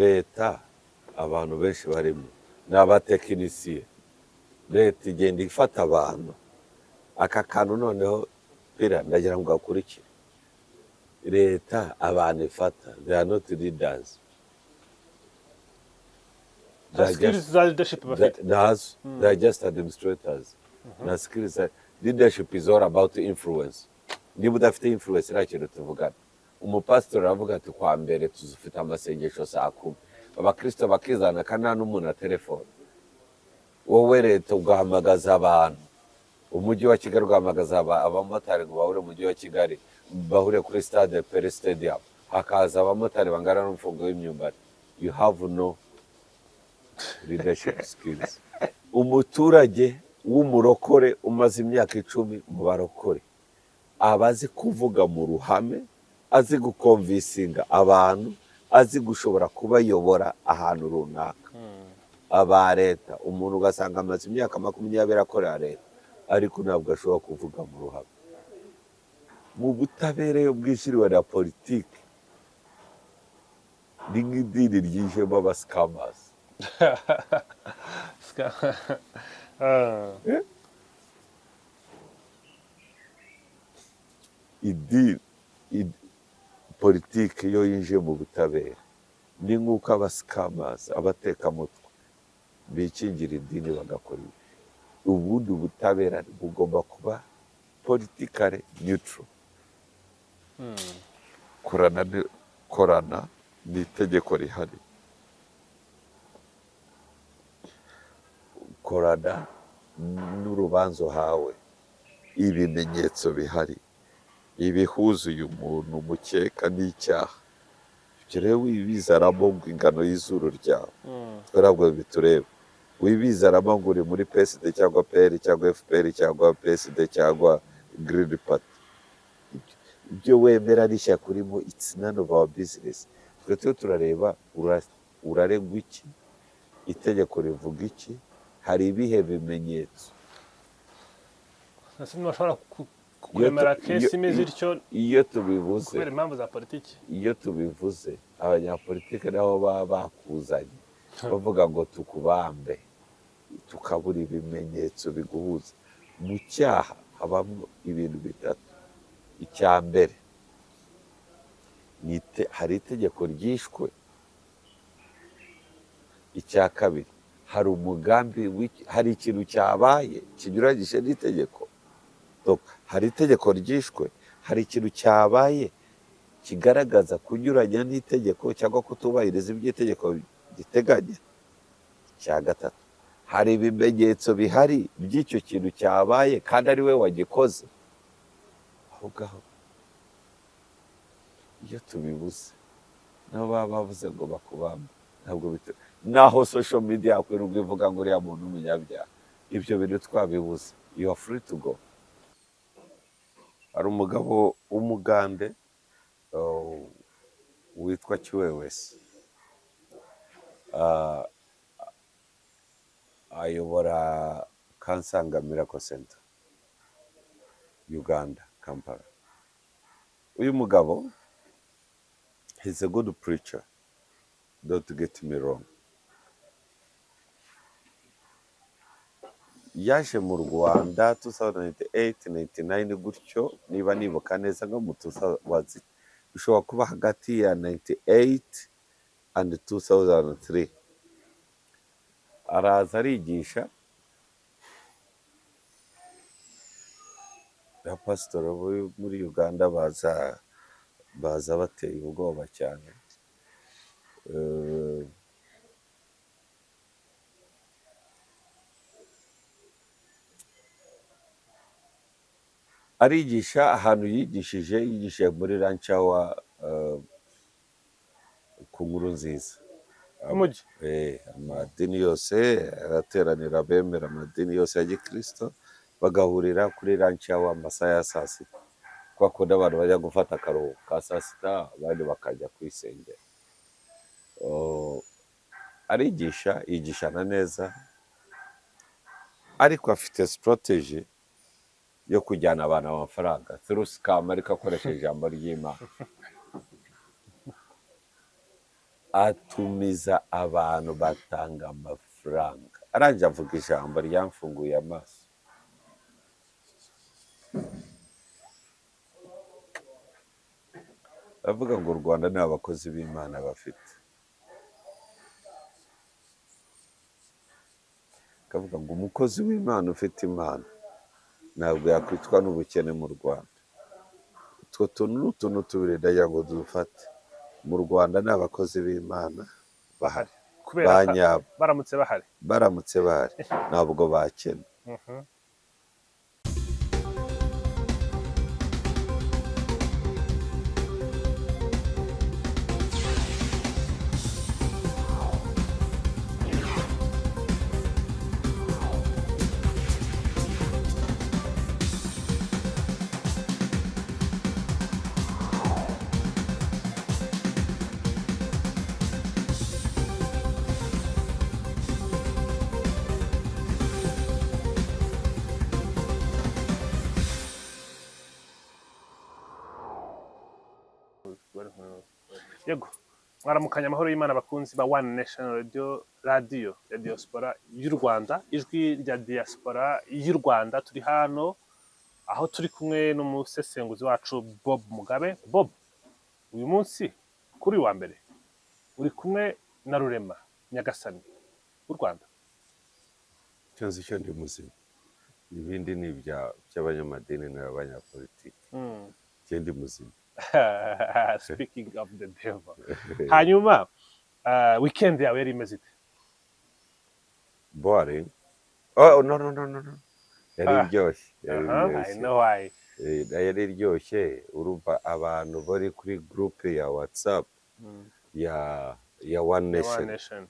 Leta, abantu benshi barimo ni abatekinisiye. Leta igenda ifata abantu. Aka kantu noneho pira ndagira ngo gakurikire. Leta abantu ifata, they are not leaders. They Nta are skills just za leadership bafite. Ntazo. They are just administrators. Nta skills. Leadership is all about influence. Niba udafite influence, nta kintu tuvugana. Umupasitori aravuga ati: "Kwa mbere tuzufite amasengesho saa 10," abakristo bakizana kandi nta n'umuntu na telefone. Wowe leta ugahamagaza abantu, umujyi wa Kigali ugahamagaza abamotari ngo bahure mu mujyi wa Kigali, bahure kuri stade, Pele Stadium, hakaza abamotari bangana n'umufungo w'imyumbati. You have no leadership skills. Umuturage w'umurokore umaze imyaka 10 mu barokore aba azi kuvuga mu ruhame, azi guconvincinga abantu, azi gushobora kubayobora ahantu runaka. Aba leta, umuntu ugasanga amaze imyaka 20 akorera leta, ariko ntabwo ashobora kuvuga mu ruhame. Mu butabera, iyo bwishyuriwe na politiki, ni nk'idini ryijemo abascammers. Ah. Idini, politiki iyo yinjiye mu butabera ni nk'uko abascammers, abatekamutwe bikingira idini bagakora ibi. Ubundi ubutabera bugomba kuba politically neutral. Korana n'itegeko rihari, korana n'urubanza uhawe, ibimenyetso bihari, ibihuza uyu muntu mukeka n'icyaha. Ibyo rero wibizaramo ngo ingano y'izuru ryawe, twe ntabwo bitureba. Wibizaramo ngo uri muri PSD cyangwa PL cyangwa FPR cyangwa PSD cyangwa Green Party. Ibyo wemera n'ishyaka urimo, it's none of our business. Twe turiho turareba uraregwa iki, itegeko rivuga iki, hari ibihe bimenyetso. Ese ntibashobora kuremera case imeze ityo Iyo tubivuze kubera impamvu za politiki? Iyo tubivuze, abanyapolitike nabo baba bakuzanye bavuga ngo tukubambe, tukabura ibimenyetso biguhuza mu cyaha. Habamo ibintu bitatu. Icya mbere ni hari itegeko ryishwe. Icya kabiri, hari umugambi hari ikintu cyabaye kinyuranyije n'itegeko. Donc, hari itegeko ryishwe, hari ikintu cyabaye kigaragaza kunyuranya n'itegeko cyangwa kutubahiriza ibyo itegeko riteganya. Icya gatatu, hari ibimenyetso bihari by'icyo kintu cyabaye kandi ari we wagikoze. Aho ngaho iyo tubibuze, nabo baba bavuze ngo bakubambe, ntabwo naho social media yakwirirwa ivuga ngo uriya muntu umunyabyaha, ibyo bintu twabibuze, you are free to go. Hari umugabo w'umugande witwa Kiwewesi. Ayobora Kansanga Miracle Center, Uganda, Kampala. Uyu mugabo, he's a good preacher, don't get me wrong. Yaje mu Rwanda 2008, 99 gutyo, niba nibuka neza, nko mu 2000, bishobora kuba hagati ya 98 and 2003. Araza arigisha. Abapasitori bo muri Uganda baza bateye ubwoba cyane. Arigisha ahantu yigishije muri lunch hour ku Nkuru Nziza. Umujyi. Amadini yose arateranira, abemera amadini yose ya gikristo bagahurira kuri lunch hour, amasaha ya saa sita, kwa kundi abantu bajya gufata akaruhuko ka saa sita, abandi bakajya kwisengera. Oh, arigisha, yigishana neza, ariko afite strategy yo kujyana abantu amafaranga through scam, ariko akoresheje ijambo ry'Imana. Atumiza abantu batanga amafaranga, arangije avuga ijambo ryamfunguye amaso. Avuga ngo u Rwanda nta bakozi b'Imana bafite, akavuga ngo umukozi w'Imana ufite Imana ntabwo yakwicwa n'ubukene mu Rwanda. Utwo tuntu ni utuntu tubiri ndagira ngo dufate. Mu Rwanda nta bakozi b'Imana bahari Kubera ba nyabo, baramutse bahari, baramutse bahari ntabwo bakena. Yego, mwaramukanya amahoro y'Imana abakunzi ba One Nation Radio, radio ya diaspora y'u Rwanda, ijwi rya diaspora y'u Rwanda. Turi hano aho turi kumwe n'umusesenguzi wacu Bob Mugabe. Bob, uyu munsi kuri uyu wa mbere uri kumwe na Rurema Nyagasani w'u Rwanda. Icyo nzi cyo ndi muzima, ibindi ni iby'abanyamadini n'abanyapolitiki. Njye ndi muzima. Speaking of the devil. Hanyuma weekend yawe yari imeze ite? Boring. Oh, no, no, no, no, no. Yari iryoshye, yari I iryoshye. know why. Yari iryoshye. Urumva abantu bari kuri groupe ya WhatsApp ya One Nation One Nation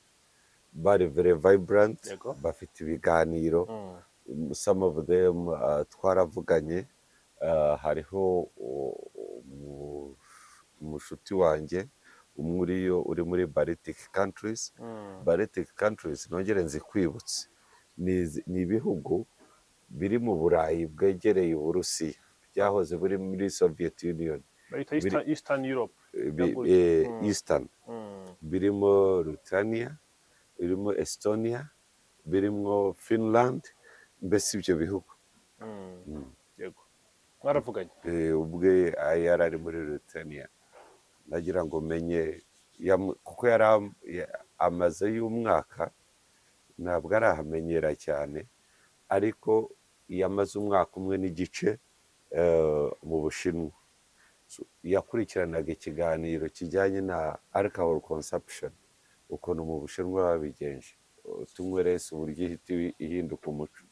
bari very vibrant. Yego. Bafite ibiganiro. Some of them twaravuganye. Hariho umushuti wanjye umwe uriyo uri muri Baltic countries. Baltic countries, nongere nzikwibutse, ni ibihugu biri mu Burayi bwegereye Uburusiya, byahoze buri muri Soviet Union. Bayita Eastern Europe. Eastern. Birimo Lithuania, birimo Estonia, birimo Finland, mbese ibyo bihugu. Yego, mwaravuganye. Ubwe yari ari muri Lithuania, nagira ngo menye kuko yari amaze y'umwaka, ntabwo arahamenyera cyane, ariko yamaze umwaka umwe n'igice mu Bushinwa. Yakurikiranaga ikiganiro kijyanye na alcohol consumption, ukuntu mu Bushinwa babigenje, tunywe resi uburyo ihita ihinduka umuco.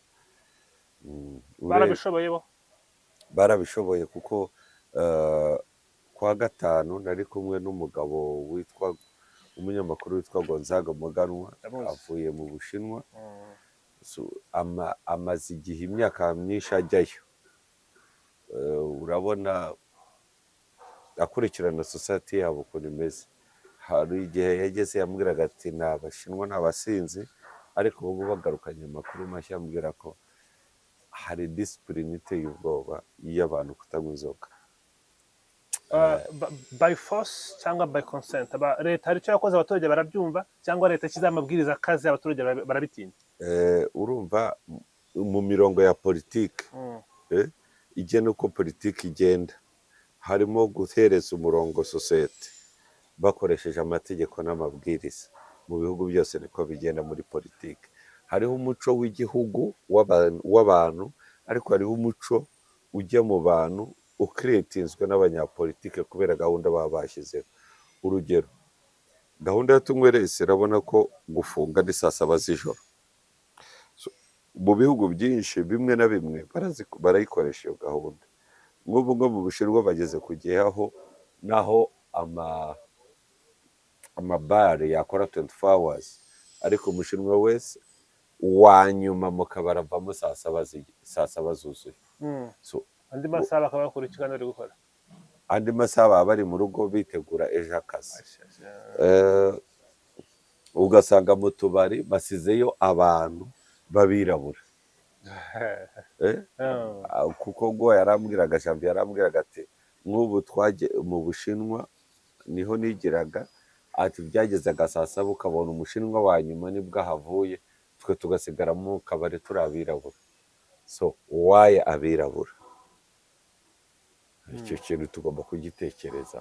Barabishoboye bo? Barabishoboye kuko kwa gatanu nari kumwe n'umugabo witwa umunyamakuru witwa Gonzaga Muganwa, avuye mu Bushinwa. Amaze igihe imyaka myinshi ajyayo. Urabona akurikirana society yabo ukuntu imeze. Hari igihe yageze yambwiraga ati ni Abashinwa ni abasinzi, ariko ubu bagarukanye amakuru mashya ambwira ko hari discipline iteye ubwoba y'abantu kutanywa inzoga. By force cyangwa by consent? Leta hari icyo yakoze abaturage barabyumva, cyangwa leta ishyizeho amabwiriza akaze abaturage barabitinya? Urumva mu mirongo ya politiki igena uko politiki igenda, harimo guhereza umurongo sosiyete bakoresheje amategeko n'amabwiriza. Mu bihugu byose niko bigenda muri politiki. Hariho umuco w'igihugu w'abantu, ariko hariho umuco ujya mu bantu ukiritinzwe n'abanyapolitike kubera gahunda baba bashyizeho. Urugero, gahunda ya tunywe resi irabona ko gufunga ni saa saba z'ijoro. Mu bihugu byinshi bimwe na bimwe barayikoresha iyo gahunda. Nk'ubu ngo mu Bushinwa bageze ku gihe aho naho amabare yakora 24 hours, ariko umushinwa wese wa nyuma mu kabari avamo saa saba zuzuye. Andi masaha bakaba bakora ikiganiro bari gukora. Andi masaha baba bari mu rugo bitegura ejo akazi. Ugasanga mu tubari basizeyo abantu b'abirabura. Kuko ngo yarambwiraga, Janvier yarambwiraga ati nk'ubu twagiye mu Bushinwa niho nigiraga, Ati byagezaga saa 7 ukabona Umushinwa wa nyuma nibwo ahavuye, twe tugasigara mu kabari turi abirabura. So why abirabura? Icyo kintu tugomba kugitekereza.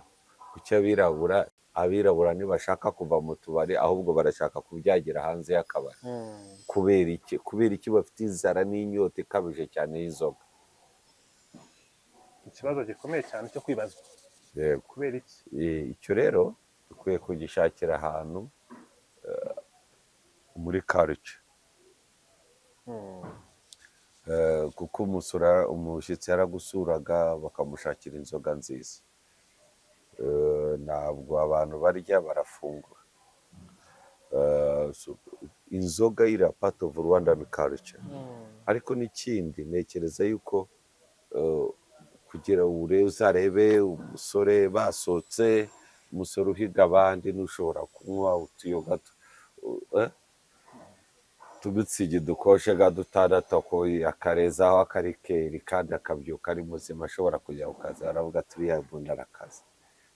Kuki abirabura? Abirabura ntibashaka kuva mu tubari, ahubwo barashaka kubyagira hanze y'akabari. Kubera iki? Kubera iki bafite inzara n'inyota ikabije cyane y'inzoga? Ikibazo gikomeye cyane cyo kwibazwa. Yego. Kubera iki? Icyo rero dukwiye kugishakira ahantu muri culture. Kuko umushyitsi yaragusuraga, bakamushakira inzoga nziza. Ntabwo abantu barya, barafungura. So, inzoga iri part of Rwandan culture. Ariko n'ikindi, ntekereza yuko kugira ure uzarebe umusore basohotse, umusore uhiga abandi n'ushobora kunywa utuyoga tumitsingi dukoshe nka dutandatu, akarezaho akarikeri, kandi akabyuka ari muzima, ashobora kujya ku kazi, aravuga ati uriya muntu arakaze.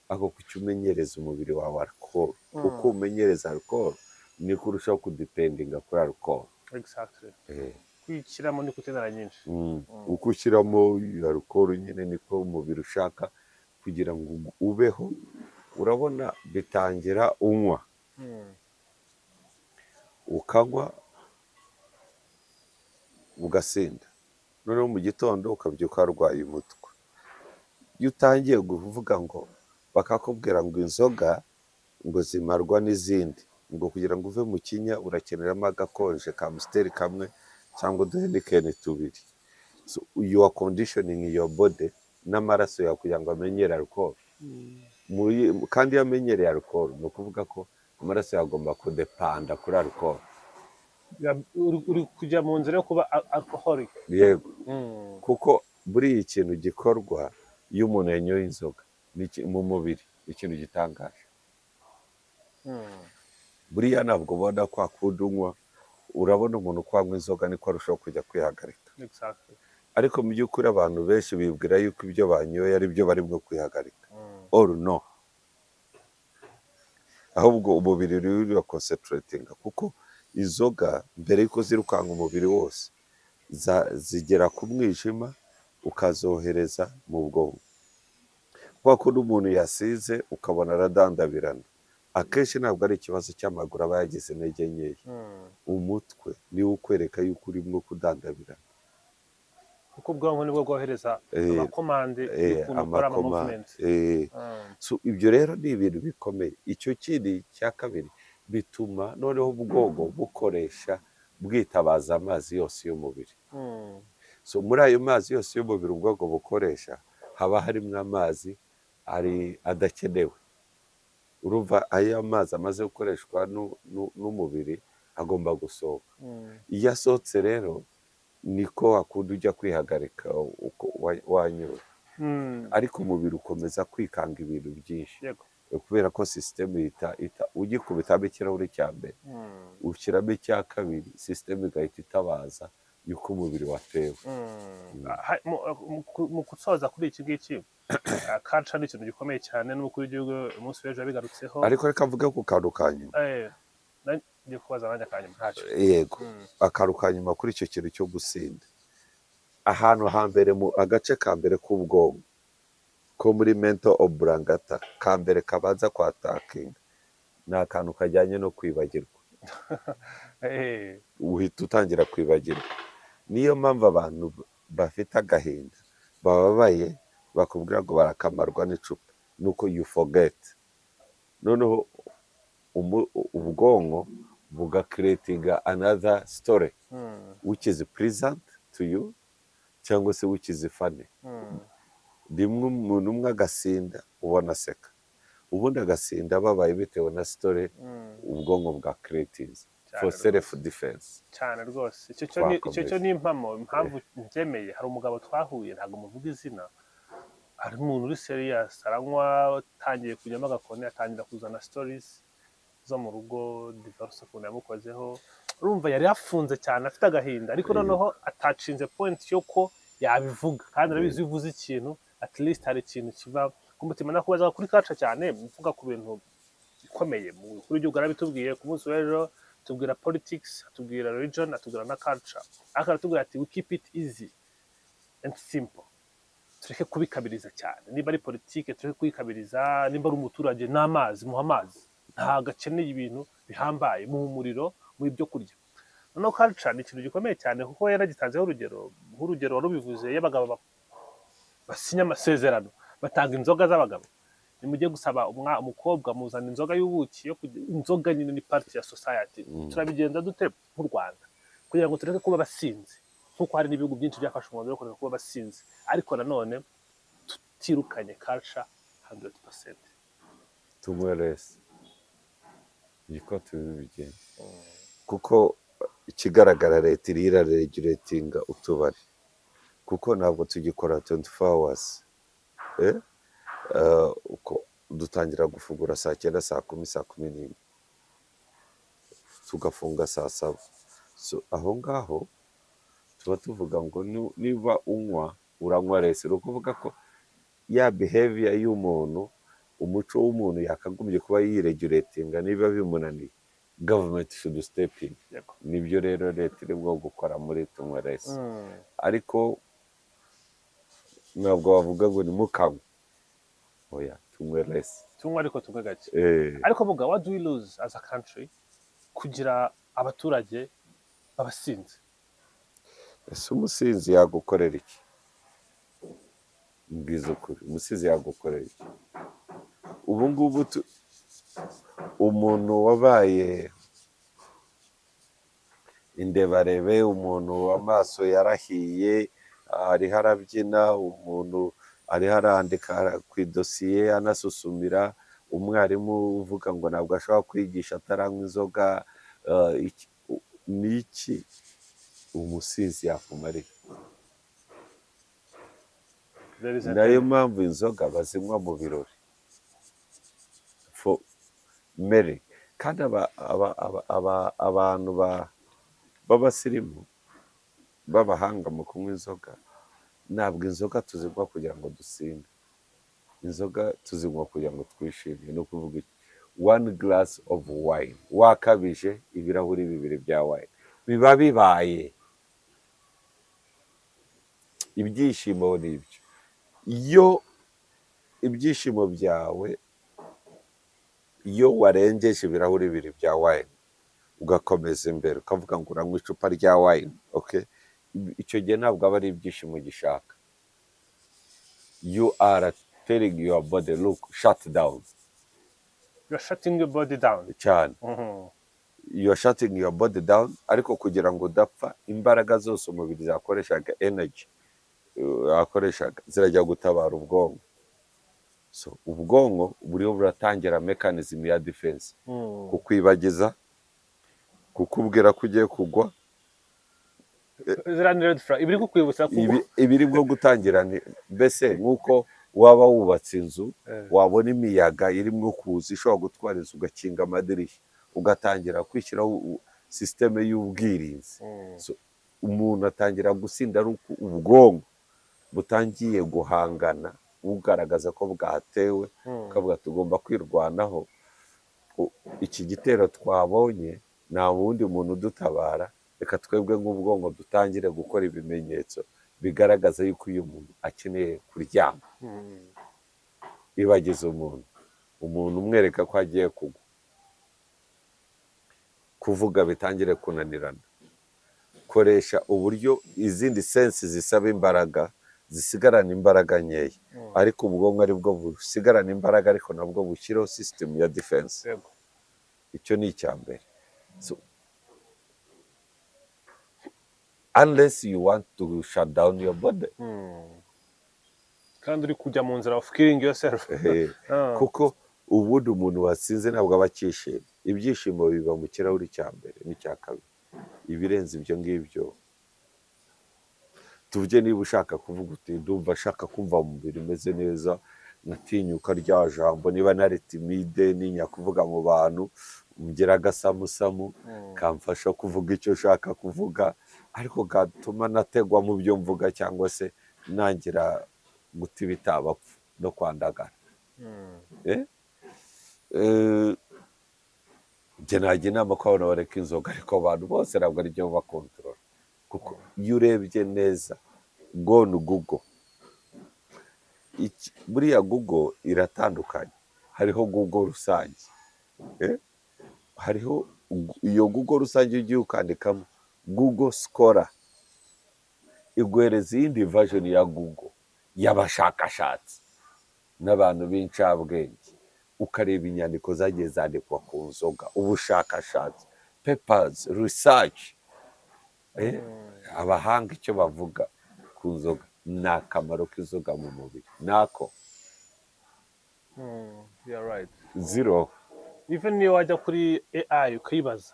Ariko kuki umenyereza umubiri wawe alcohol? Uko umenyereza alcohol niko urushaho kudependinga kuri alcohol. Kwishyiramo niko ukenera nyinshi. Uko ushyiramo alcohol nyine niko umubiri ushaka kugira ngo ubeho. Urabona bitangira unywa, ukanywa, ugasinda, noneho mu gitondo ukabyuka warwaye umutwe. Iyo utangiye kuvuga ngo bakakubwira ngo inzoga ngo zimarwa n'izindi, ngo kugira ngo uve mu kinya urakeneramo agakonje ka Amstel kamwe cyangwa uduHeineken tubiri. So you are conditioning your body n'amaraso yawe kugira ngo amenyere alcohol. Kandi iyo amenyereye alcohol, ni ukuvuga ko amaraso yawe agomba kudepanda kuri alcohol. Uri kujya mu nzira yo kuba alcoholic. Yego. Kuko buriya ikintu gikorwa iyo umuntu yanyoye inzoga mu mubiri ni ikintu gitangaje. Buriya ntabwo ubona kwa kundi unywa, urabona umuntu uko anywa inzoga niko arushaho kujya kwihagarika. Ariko mu by'ukuri abantu benshi bibwira yuko ibyo banyoye ari byo barimo kwihagarika. Or no, ahubwo umubiri uri uraconcentratinga, kuko inzoga mbere y'uko zirukanka umubiri wose zigera ku mwijima, ukazohereza mu bwonko. Kwa kundi umuntu yasize ukabona aradandabirana, akenshi ntabwo ari ikibazo cy'amaguru aba yagize intege nkeya. Umutwe niwo ukwereka yuko urimo kudandabirana. Kuko ubwonko nibwo bwohereza amakomande y'ukuntu ukora ama amakoma movement. So, ibyo rero ni ibintu bikomeye. Icyo kindi cya kabiri, bituma noneho ubwonko bukoresha, bwitabaza amazi yose y'umubiri. So muri ayo mazi yose y'umubiri ubwonko bukoresha, haba harimo amazi ari adakenewe. Urumva ayo mazi amaze gukoreshwa n'umubiri agomba gusohoka. Iyo asohotse rero niko wakunda ujya kwihagarika uko wanyoye. Ariko umubiri ukomeza kwikanga ibintu byinshi, kubera ko sisitemu ihita ugikubitamo ikirahuri cya mbere, ushyiramo icya kabiri, sisitemu igahita itabaza yuko umubiri watewe. Mu gusoza kuri iki ngiki, culture ni ikintu gikomeye cyane, n'umukuru w'igihugu umunsi w'ejo yabigarutseho. Ariko reka mvuge ku kantu ka nyuma. Ngiye kubaza nanjye akanyuma, ntacyo. Yego. Akantu ka nyuma kuri icyo kintu cyo gusinda, ahantu hambere mu agace ka mbere k'ubwonko ko muri medulla oblongata, ka mbere kabanza kwattackinga ni akantu kajyanye no kwibagirwa. Uhita utangira kwibagirwa. Niyo mpamvu abantu bafite agahinda, bababaye, bakubwira ngo barakamarwa n'icupa, nuko you forget. Noneho ubwonko bugacreatinga another story which is pleasant to you cyangwa se which is funny. Rimwe umuntu umwe agasinda ubona aseka, ubundi agasinda ababaye, bitewe na story ubwonko bwa creatinze for self defense. Cyane rwose, icyo cyo ni icyo cyo Twakomeza. ni impamo. Impamvu mbyemeye, hari umugabo twahuye, ntabwo muvuga izina, hari umuntu uri serious, aranywa, atangiye kujyamo agakoni, atangira kuzana stories zo mu rugo, divorce ukuntu yamukozeho. Urumva yari yafunze cyane, afite agahinda, ariko noneho atacinze point yo ko yabivuga, kandi arabizi iyo uvuze ikintu at least hari ikintu kiva ku mutima. Nakubaza kuri culture cyane, mvuga ku bintu ikomeye. Umukuru w'igihugu yarabitubwiye ku munsi w'ejo, tubwira politics, atubwira religion, atubwira na culture, ariko aratubwira ati: "We keep it easy and simple." Tureke kubikabiriza cyane. Niba ari politike, tureke kuyikabiriza. Nimba ari umuturage, n'amazi, muha amazi, ntabwo akeneye ibintu bihambaye, muha umuriro, muha ibyo kurya. Noneho culture ni ikintu gikomeye cyane, kuko yaragitanzeho urugero, nk'urugero wari ubivuze, iyo abagabo basinya amasezerano batanga inzoga z'abagabo. Nimujye gusaba umukobwa, muzana inzoga y'ubuki yo inzoga nyine ni part ya society. Turabigenza dute nk'u Rwanda kugira ngo tureke kuba abasinzi, nk'uko hari n'ibihugu byinshi byafashe umwanzuro wo kureka kuba abasinzi, ariko nanone tutirukanye culture 100%? Tunywe less, niko tubigenza, kuko ikigaragara leta iriho iraregulatinga utubari, kuko ntabwo tugikora 24 hours. Eh? Uko dutangira gufungura saa 9, saa 10, saa 11, tugafunga saa 7. So aho ngaho tuba tuvuga ngo niba unywa, uranywa less. Ni ukuvuga ko ya behavior y'umuntu, umuco w'umuntu yakagombye kuba yiregulatinga, niba bimunaniye, government should step in. Nibyo rero leta irimo gukora muri tunywe less. Ariko ntabwo bavuga ngo nimukanywe, oya, tunywe less. Tunywe, ariko tunywe gake. Eh. Ariko muga, what do we lose as a country kugira abaturage b'abasinzi? Ese umusinzi yagukorera iki? Mbwiza ukuri, umusinzi yagukorera iki? Ubu ngubu umuntu wabaye indebarebe, umuntu amaso yarahiye, ariho arabyina, umuntu ariho arandika ku idosiye anasusumira, umwarimu uvuga ngo ntabwo ashobora kwigisha ataranywa inzoga, ni iki umusinzi yakumarira? There is a Nayo mpamvu inzoga bazinywa mu birori for merry. Kandi abantu b'abasirimu, b'abahanga mu kunywa inzoga, ntabwo inzoga tuzinywa kugira ngo dusinde. Inzoga tuzinywa kugira ngo twishime. Ni ukuvuga iki? One glass of wine, wakabije ibirahuri bibiri bya wine, biba bibaye ibyishimo. Ni ibyo. Iyo ibyishimo byawe, iyo warengeje ibirahuri bibiri bya wine, ugakomeza imbere, ukavuga ngo uranywa icupa rya wine, okay? Icyo gihe ntabwo aba ari ibyishimo gishaka. You are telling your body, "Look, shut down." You are shutting your body down. Cyane. You are shutting your body down. Ariko kugira ngo udapfa, imbaraga zose umubiri zakoreshaga, energy wakoreshaga, zirajya gutabara ubwonko. So ubwonko buriho buratangira mechanism ya defense, kukwibagiza, kukubwira ko ugiye kugwa. Ziriya ni red flag, ibiri kukwibutsa ko Ibiri bwo gutangira mbese nk'uko waba wubatse inzu, wabona imiyaga irimo kuza ishobora gutwara inzu, ugakinga amadirishya, ugatangira kwishyiraho sisiteme y'ubwirinzi. So, umuntu atangira gusinda ari uko ubwonko butangiye guhangana, bugaragaza ko bwatewe, ukavuga tugomba kwirwanaho. Iki gitero twabonye, nta wundi muntu udutabara, reka twebwe nk'ubwonko dutangire gukora ibimenyetso bigaragaza yuko uyu muntu akeneye kuryama. Ibagiza umuntu, umuntu umwereka ko agiye kugwa, kuvuga bitangire kunanirana, koresha uburyo izindi senses zisaba imbaraga zisigarana imbaraga nkeya, ariko ubwonko aribwo busigarana imbaraga, ariko nabwo bushyiraho sisitemu ya defense. Icyo ni icya mbere. So, unless you want to shut down your body. Kandi uri kujya mu nzira of killing yourself. Kuko ubundi umuntu wasinze ntabwo aba akishimye. Ibyishimo biba mu kirahuri cya mbere n'icya kabiri. Ibirenze ibyo ngibyo, tuvuge niba ushaka kuvuga uti: "Ndumva ashaka kumva umubiri umeze neza, nkatinyuka rya jambo, niba nari timide, ntinya kuvuga mu bantu, ngira agasamusamu kamfasha kuvuga icyo ushaka kuvuga, ariko gatuma nategwa mu byo mvuga, cyangwa se nangira guta ibitabapfu no kwandagara." Eh? Eh, Njye najya inama ko abantu bareka inzoga, ariko abantu bose ntabwo ari byo bakontorora, kuko iyo urebye neza, go on Google. Buriya Google iratandukanye. Hariho Google rusange. Hariho iyo Google rusange, ugiye ukandikamo Google Scholar, iguhereza iyindi version ya Google y'abashakashatsi n'abantu b'incabwenge, ukareba inyandiko zagiye zandikwa ku nzoga, ubushakashatsi, papers, research, abahanga icyo bavuga ku nzoga ni akamaro k'inzoga mu mubiri nako. You're right. Zero. Even niyo wajya kuri AI ukayibaza,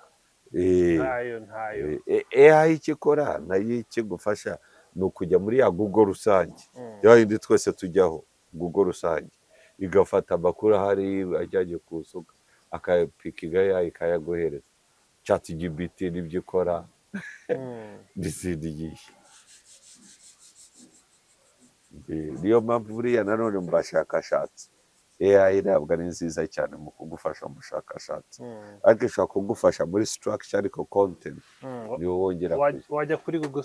ntayo, ntayo. AI icyo ikora nayo ikigufasha ni ukujya muri ya Google rusange, ya yindi twese tujyaho, Google rusange, igafata amakuru ahari ajyanye ku nzoga, akayapikinga ya ikayaguhereza. ChatGPT nibyo ikora n'izindi nyinshi. Niyo mpamvu buriya nanone mu bashakashatsi AI ntabwo ari nziza cyane mu kugufasha mu bushakashatsi, ariko ishobora kugufasha muri structure, ariko content niwo wongera. Wajya kuri Google,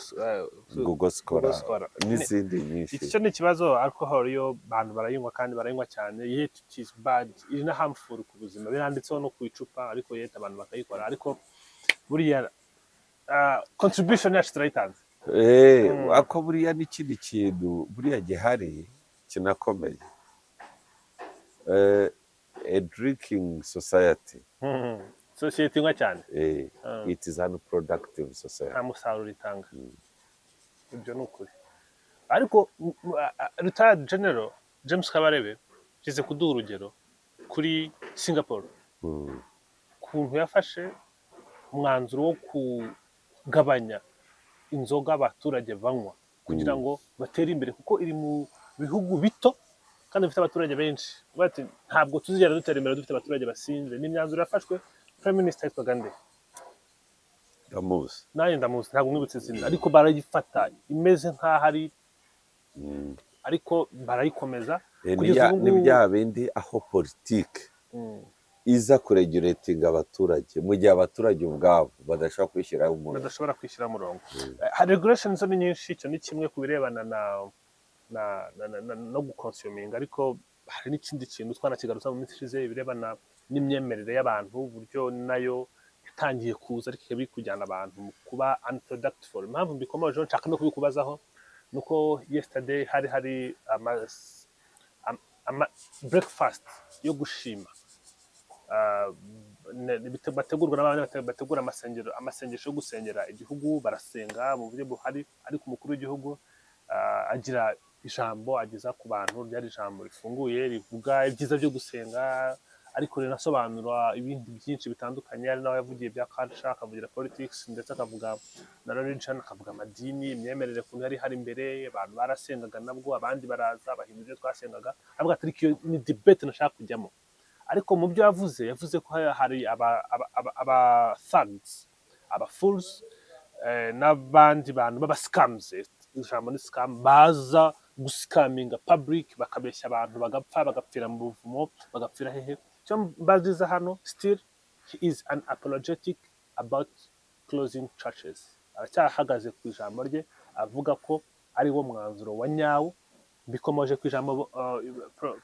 Google Scholar. Google Scholar. N'izindi nyinshi. Iki cyo ni ikibazo. Alcohol yo abantu barayinywa kandi barayinywa cyane, yet it is bad, iri na harmful ku buzima, biranditseho no ku icupa, ariko yet abantu bakayikora. Ariko buriya contribution yacu turayitanze. Ako buriya n'ikindi kintu buriya gihari kinakomeye. A drinking society, Sosiyete inywa cyane, it is unproductive society. Nta musaruro itanga. Ibyo ni ukuri. Ariko retired general James Kabarebe yigeze kuduha urugero kuri Singapore, ukuntu yafashe umwanzuro wo kugabanya inzoga abaturage banywa kugira ngo batere imbere, kuko iri mu bihugu bito kandi bifite abaturage benshi. Bati ntabwo tuzigera dutera imbere dufite abaturage basinze. Ni imyanzuro yafashwe. Prime minister yitwaga nde? Ndamuzi. Nanjye ndamuzi, ntabwo mwibutse izina, ariko barayifata imeze nk'aho ari, ariko barayikomeza kugeza ubu Ni ngubu. bya bindi aho politike iza kuregulatinga abaturage mu gihe abaturage ubwabo badashobora kwishyiraho umurongo. Badashobora kwishyira umurongo. Regulation zo ni nyinshi. Icyo ni kimwe ku birebana na no guconsuminga, ariko hari n'ikindi kintu twanakigarutsa mu minsi ishize, ibirebana n'imyemerere y'abantu, uburyo nayo yatangiye kuza ariko ikaba iri kujyana abantu mu kuba unproductive. Impamvu mbikomojeho nshaka no kubikubazaho ni uko yesterday hari ama breakfast yo gushima, bategurwa n'abandi bategura amasengero, amasengesho yo gusengera igihugu. Barasenga mu buryo buhari, ariko umukuru w'igihugu agira ijambo ageza ku bantu. Ryari ijambo rifunguye rivuga ibyiza byo gusenga, ariko rinasobanura ibindi byinshi bitandukanye. Ari nawe yavugiye ibya culture, akavugira politics, ndetse akavuga na religion, akavuga amadini, imyemerere ukuntu yari ihari imbere. Abantu barasengaga, nabwo abandi baraza bahindura ibyo twasengaga. Avuga ati ariko iyo ni debate nashaka kujyamo. Ariko mu byo yavuze, yavuze ko hari aba thugs, aba fools, n'abandi bantu b'aba scams, ijambo ni scam, baza guscaminga public, bakabeshya abantu bagapfa, bagapfira mu buvumo, bagapfira hehe. Icyo mbaziza hano, still he is unapologetic about closing churches. Aracyahagaze ku ijambo rye, avuga ko ari wo mwanzuro wa nyawo. Bikomoje ku ijambo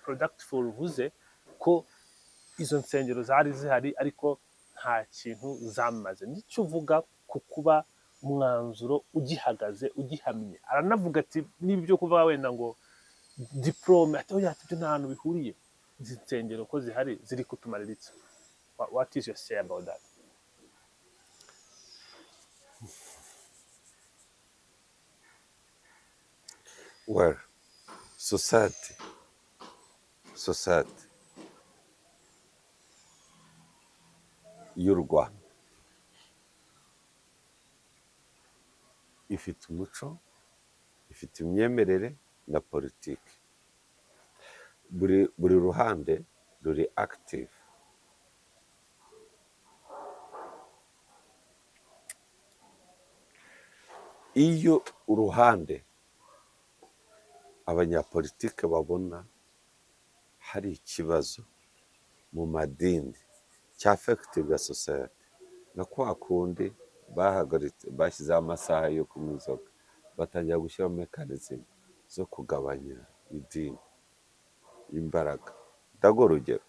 productful uvuze ko izo nsengero zari zihari ariko nta kintu zamaze. Nicyo uvuga ku kuba umwanzuro ugihagaze, ugihamye? Aranavuga ati n'ibyo kuvuga wenda ngo diplôme, ati oya, ati ibyo nta hantu bihuriye, izi nsengero ko zihari ziri kutumarira iki? What is your say about that? Well, society y'u Rwanda ifite umuco, ifite imyemerere na politiki. Buri ruhande ruri active. Iyo uruhande abanyapolitike babona hari ikibazo mu madini Cyaffectinga society nka kwa kundi bahagaritse, bashyizeho amasaha yo kunywa inzoga, batangira gushyiraho mechanism zo kugabanya idini imbaraga. Ndaguha urugero: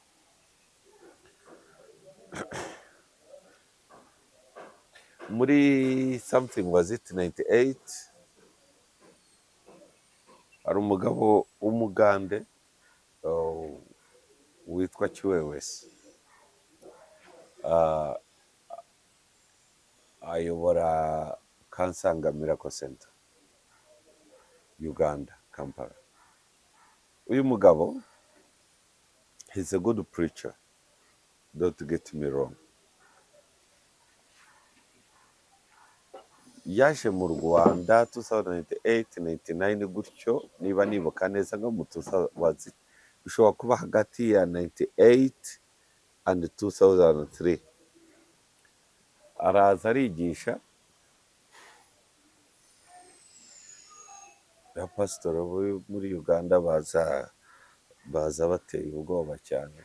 muri something, was it 98, hari umugabo w'umugande witwa Kiwewesi. Ayobora Kansanga Miracle Center, Uganda, Kampala. Uyu mugabo, he's a good preacher, don't get me wrong. Yaje mu Rwanda 2008, 99 gutyo, niba nibuka neza, nko mu 2000 was it, bishobora kuba hagati ya 98 and 2003. Araza arigisha. Abapasitori bo muri Uganda baza bateye ubwoba cyane.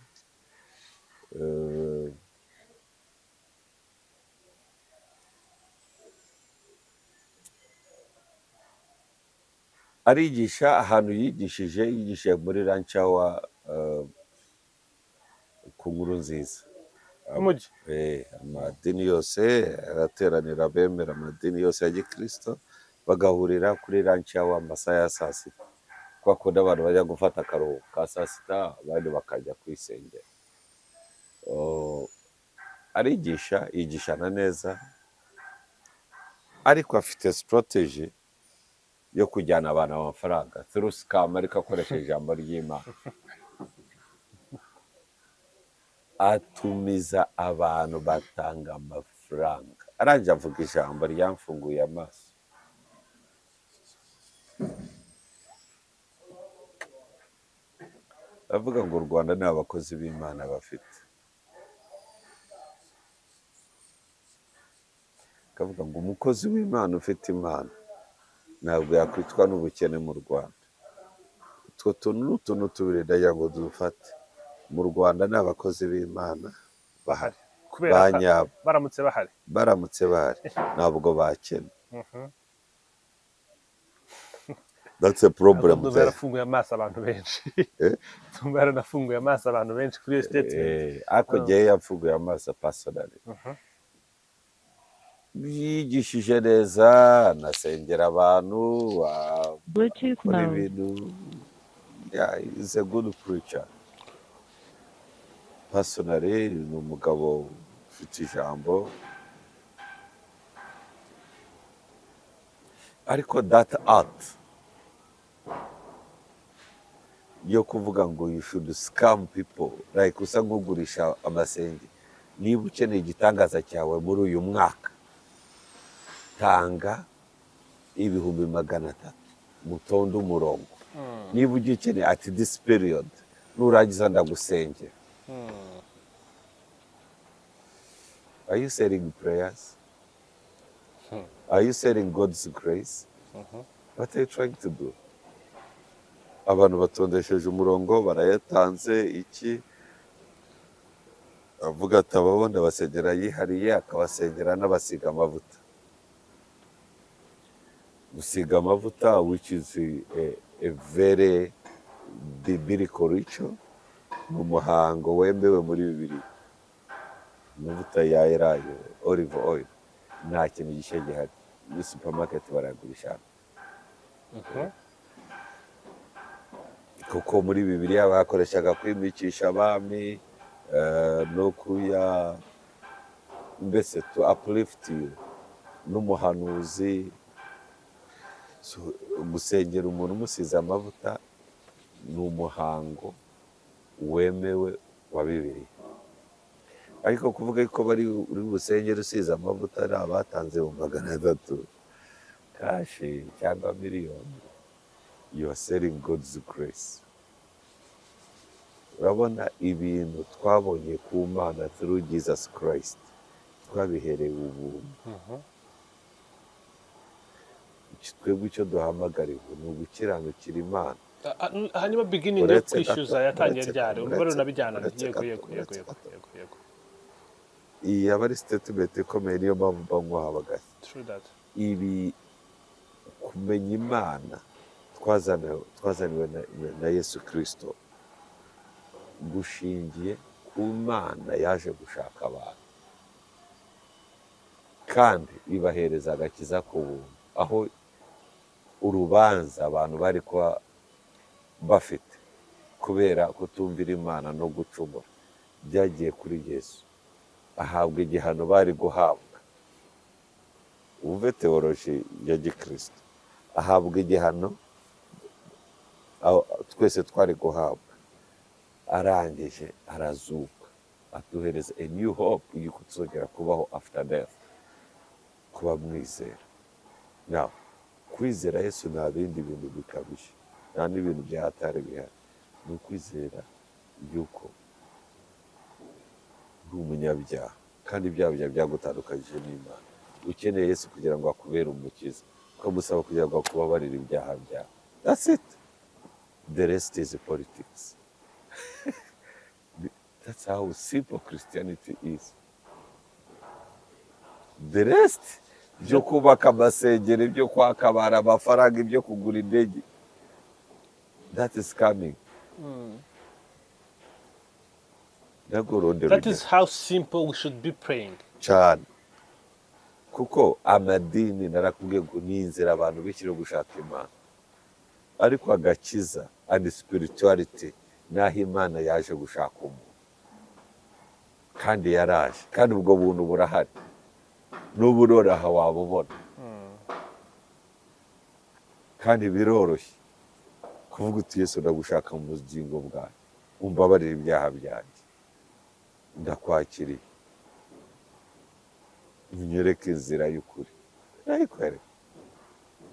Arigisha ahantu yigishije muri lunch hour ku Nkuru Nziza. Umujyi. Amadini yose arateranira, abemera amadini yose ya gikristo bagahurira kuri lunch hour, amasaha ya saa sita, kwa kundi abantu bajya gufata akaruhuko ka saa sita, abandi bakajya kwisengera. Oh, arigisha, yigishana neza, ariko afite strategy yo kujyana abantu amafaranga through scam, ariko akoresheje ijambo ry'Imana. Atumiza abantu, batanga amafaranga, arangije avuga ijambo ryamfunguye amaso. Avuga ngo u Rwanda nta bakozi b'Imana bafite, akavuga ngo umukozi w'Imana ufite Imana ntabwo yakwicwa n'ubukene mu Rwanda. Utwo tuntu ni utuntu tubiri ndagira ngo dufate. Mu Rwanda nta bakozi b'Imana bahari Kubera ba ko nyabo. Baramutse bahari, Baramutse bahari ntabwo bakena. That's a problem Ndumva there. yarafunguye amaso abantu benshi. Eh? Ndumva yaranafunguye amaso abantu benshi kuri iyo statement. Ariko njyewe yamfunguye amaso personally. Yigishije neza, anasengera abantu, Bluetooth akora mode. ibintu. Yeah, he's a good preacher personally. Ni umugabo ufite ijambo, ariko that art yo kuvuga ngo you should scam people, like usa nk'ugurisha amasenge, niba ukeneye igitangaza cyawe muri uyu mwaka, tanga 300,000, mutonde umurongo, niba ugikeneye at this period, nurangiza ndagusengera. Are you selling prayers? Are you selling God's grace? What are you trying to do? Abantu batondesheje umurongo, barayatanze. Iki avuga ati ababona ndabasengera yihariye, akabasengera n'abasiga amavuta. Gusiga amavuta, which is a very biblical ritual, ni umuhango wemewe muri Bibiliya. Amavuta ya elayo, olive oil, nta kintu gishya gihari, muri supermarket barayagurisha hano. Kuko muri Bibiliya bakoreshaga kwimikisha abami, no kuya mbese to uplift you, n'umuhanuzi. So, gusengera umuntu umusize amavuta ni umuhango wemewe wa Bibiliya, ariko kuvuga ko bari uri busengere usize amavuta ari abatanze 300,000 cash cyangwa miliyoni, you are selling God's grace. Urabona ibintu twabonye ku Mana through Jesus Christ, twabiherewe ubuntu. Twebwe icyo duhamagariwe ni ugukiranukira Imana. Hanyuma beginning yo Uretse kwishyuza gato, yatangiye uretse ryari? Umubare uretse unabijyana. uretse Yego. gato, Yego, yego. uretse Yego. gato. Yego, yego. Iyi aba ari statement ikomeye, niyo mpamvu mba nkuhamagaye. True that. Ibi kumenya Imana twazaniwe na Yesu Kirisito gushingiye ku Mana yaje gushaka abantu kandi ibahereza agakiza ku buntu, aho urubanza abantu bari kuba bafite kubera kutumvira Imana no gucumura byagiye kuri Yesu, ahabwa igihano bari guhabwa. Wumve théologie ya gikristo: ahabwa igihano twese twari guhabwa, arangije arazuka, aduhereza a new hope y'uko tuzongera kubaho after death, kuba mwizera. Now, kwizera Yesu nta bindi bintu bikabije, nta n'ibintu bya hatari bihari. Ni ukwizera yuko uri umunyabyaha kandi ibyaha byawe byagutandukanyije n'Imana, ukeneye Yesu kugira ngo akubere umukiza, ukamusaba kugira ngo akubabarire ibyaha byawe. That's it. The rest is politics. That's how simple Christianity is. The rest byo kubaka amasengero, ibyo kwakabara amafaranga, ibyo kugura indege, that is coming. Ntabwo urundi That rugero. is how simple we should be praying. Cyane, kuko amadini narakubwiye ngo ni inzira abantu bishyira gushaka Imana, ariko agakiza and spirituality ni aho Imana yaje gushaka umuntu, kandi yaraje, kandi ubwo buntu burahari. N'ubu uroraha wabubona, kandi biroroshye kuvuga uti: "Yesu, ndagushaka mu bugingo bwawe, umbabarire ibyaha byanjye, ndakwakiriye, unyereke inzira y'ukuri." Ndayikwereka.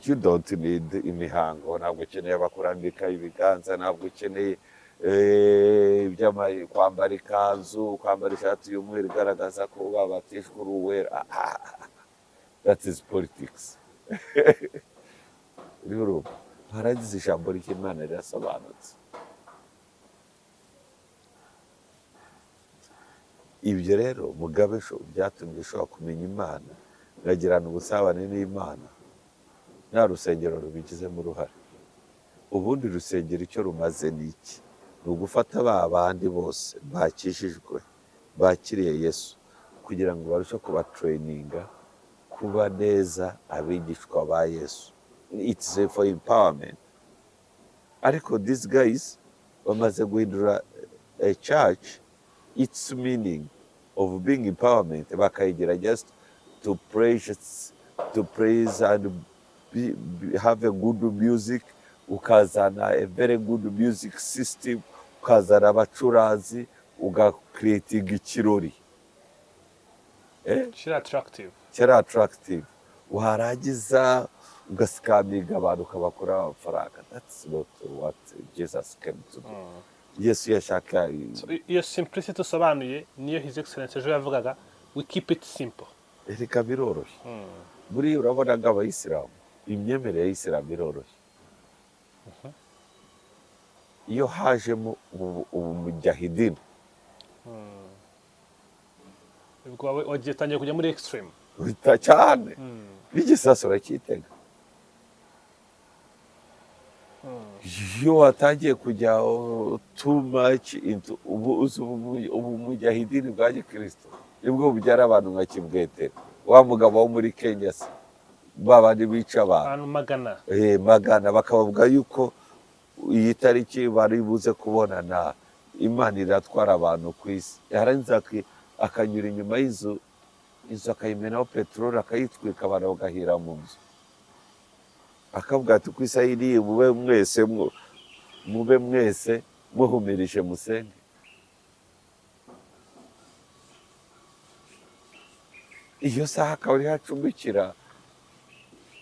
You don't need imihango, ntabwo ukeneye abakurambika ibiganza, ntabwo ukeneye kwambara ikanzu, kwambara ishati y'umweru igaragaza ko babatijwe uri uwera. Ah, ah, ah. That is politics. Rero haragize ijambo ry'Imana rirasobanutse. Ibyo rero Mugabe byatumye ushobora kumenya Imana, nkagirana ubusabane n'Imana nta rusengero rubigizemo uruhare. Ubundi urusengero icyo rumaze ni iki? Ni ugufata ba bandi bose bakijijwe, bakiriye Yesu, kugira ngo barusheho kubatraininga kuba neza abigishwa ba Yesu. It's for empowerment. Ariko these guys bamaze guhindura a church, its meaning of being empowerment, bakayigira just to praise and have a good music, ukazana a very good music system, ukazana abacuranzi, ugacreatinga ikirori. Kiri attractive. Cyari attractive, warangiza ugascaminga abantu, ukabakuraho amafaranga. That's not what Jesus came to do. Yesu yashaka So, iyo simplicity usobanuye niyo His Excellence ejo yavugaga: "We keep it simple." Reka, biroroshye. Buriya urabona nk'abayisilamu, imyemerere ya Isilamu iroroshye. Iyo hajemo ubumujahidini, Ubwo wagiye utangiye kujya muri extreme. Uhita cyane n'igisasu uracyitega. Iyo watangiye kujya too much into ubu uzi ubumujahidini bwa gikristo, nibwo bubyara abantu nka Kibwetere, wa mugabo wo muri Kenya se, ba bandi bica abantu. Abantu magana. Magana, bakabavuga yuko iyi tariki bari buze kubonana, Imana iratwara abantu ku isi, yarangiza akanyura inyuma y'inzu, inzu akayimenaho peteroli, akayitwika, abantu bagahira mu nzu, akavuga ati: "Ku isaha iriya mube mwese muhumirije musenge." Iyo saha akaba ariho acumbikira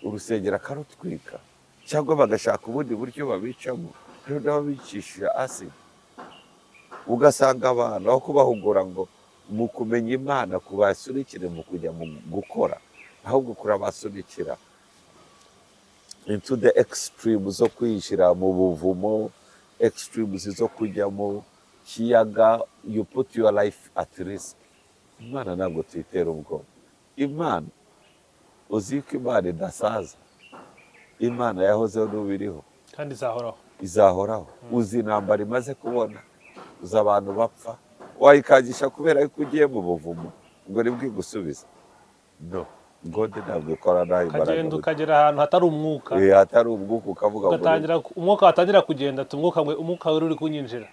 urusengero, akarutwika, cyangwa bagashaka ubundi buryo babicamo. Rero n'ababicisha acide, ugasanga abantu aho kubahugura ngo mu kumenya Imana kubasunikire mu kujya mu gukora, ahubwo kurabasunikira into the extreme zo kwinjira mu buvumo, extremes zo kujya mu kiyaga. You put your life at risk. Imana ntabwo tuyitera ubwoba. Imana, uzi ko Imana idasaza? Imana yahozeho n'ubu iriho. Kandi izahoraho. Izahoraho. Uzi intambara imaze kubona? Uzi abantu bapfa? Wayikangisha kubera yuko ugiye mu buvumo ngo nibwo igusubiza? No, God ntabwo ikora naho imbaraga. Ukagenda ukagera ahantu hatari umwuka. Eh, hatari umwuka, ukavuga ngo Ugatangira, umwuka watangira kugenda, ati umwuka ngo umwuka wari uri kunyinjira.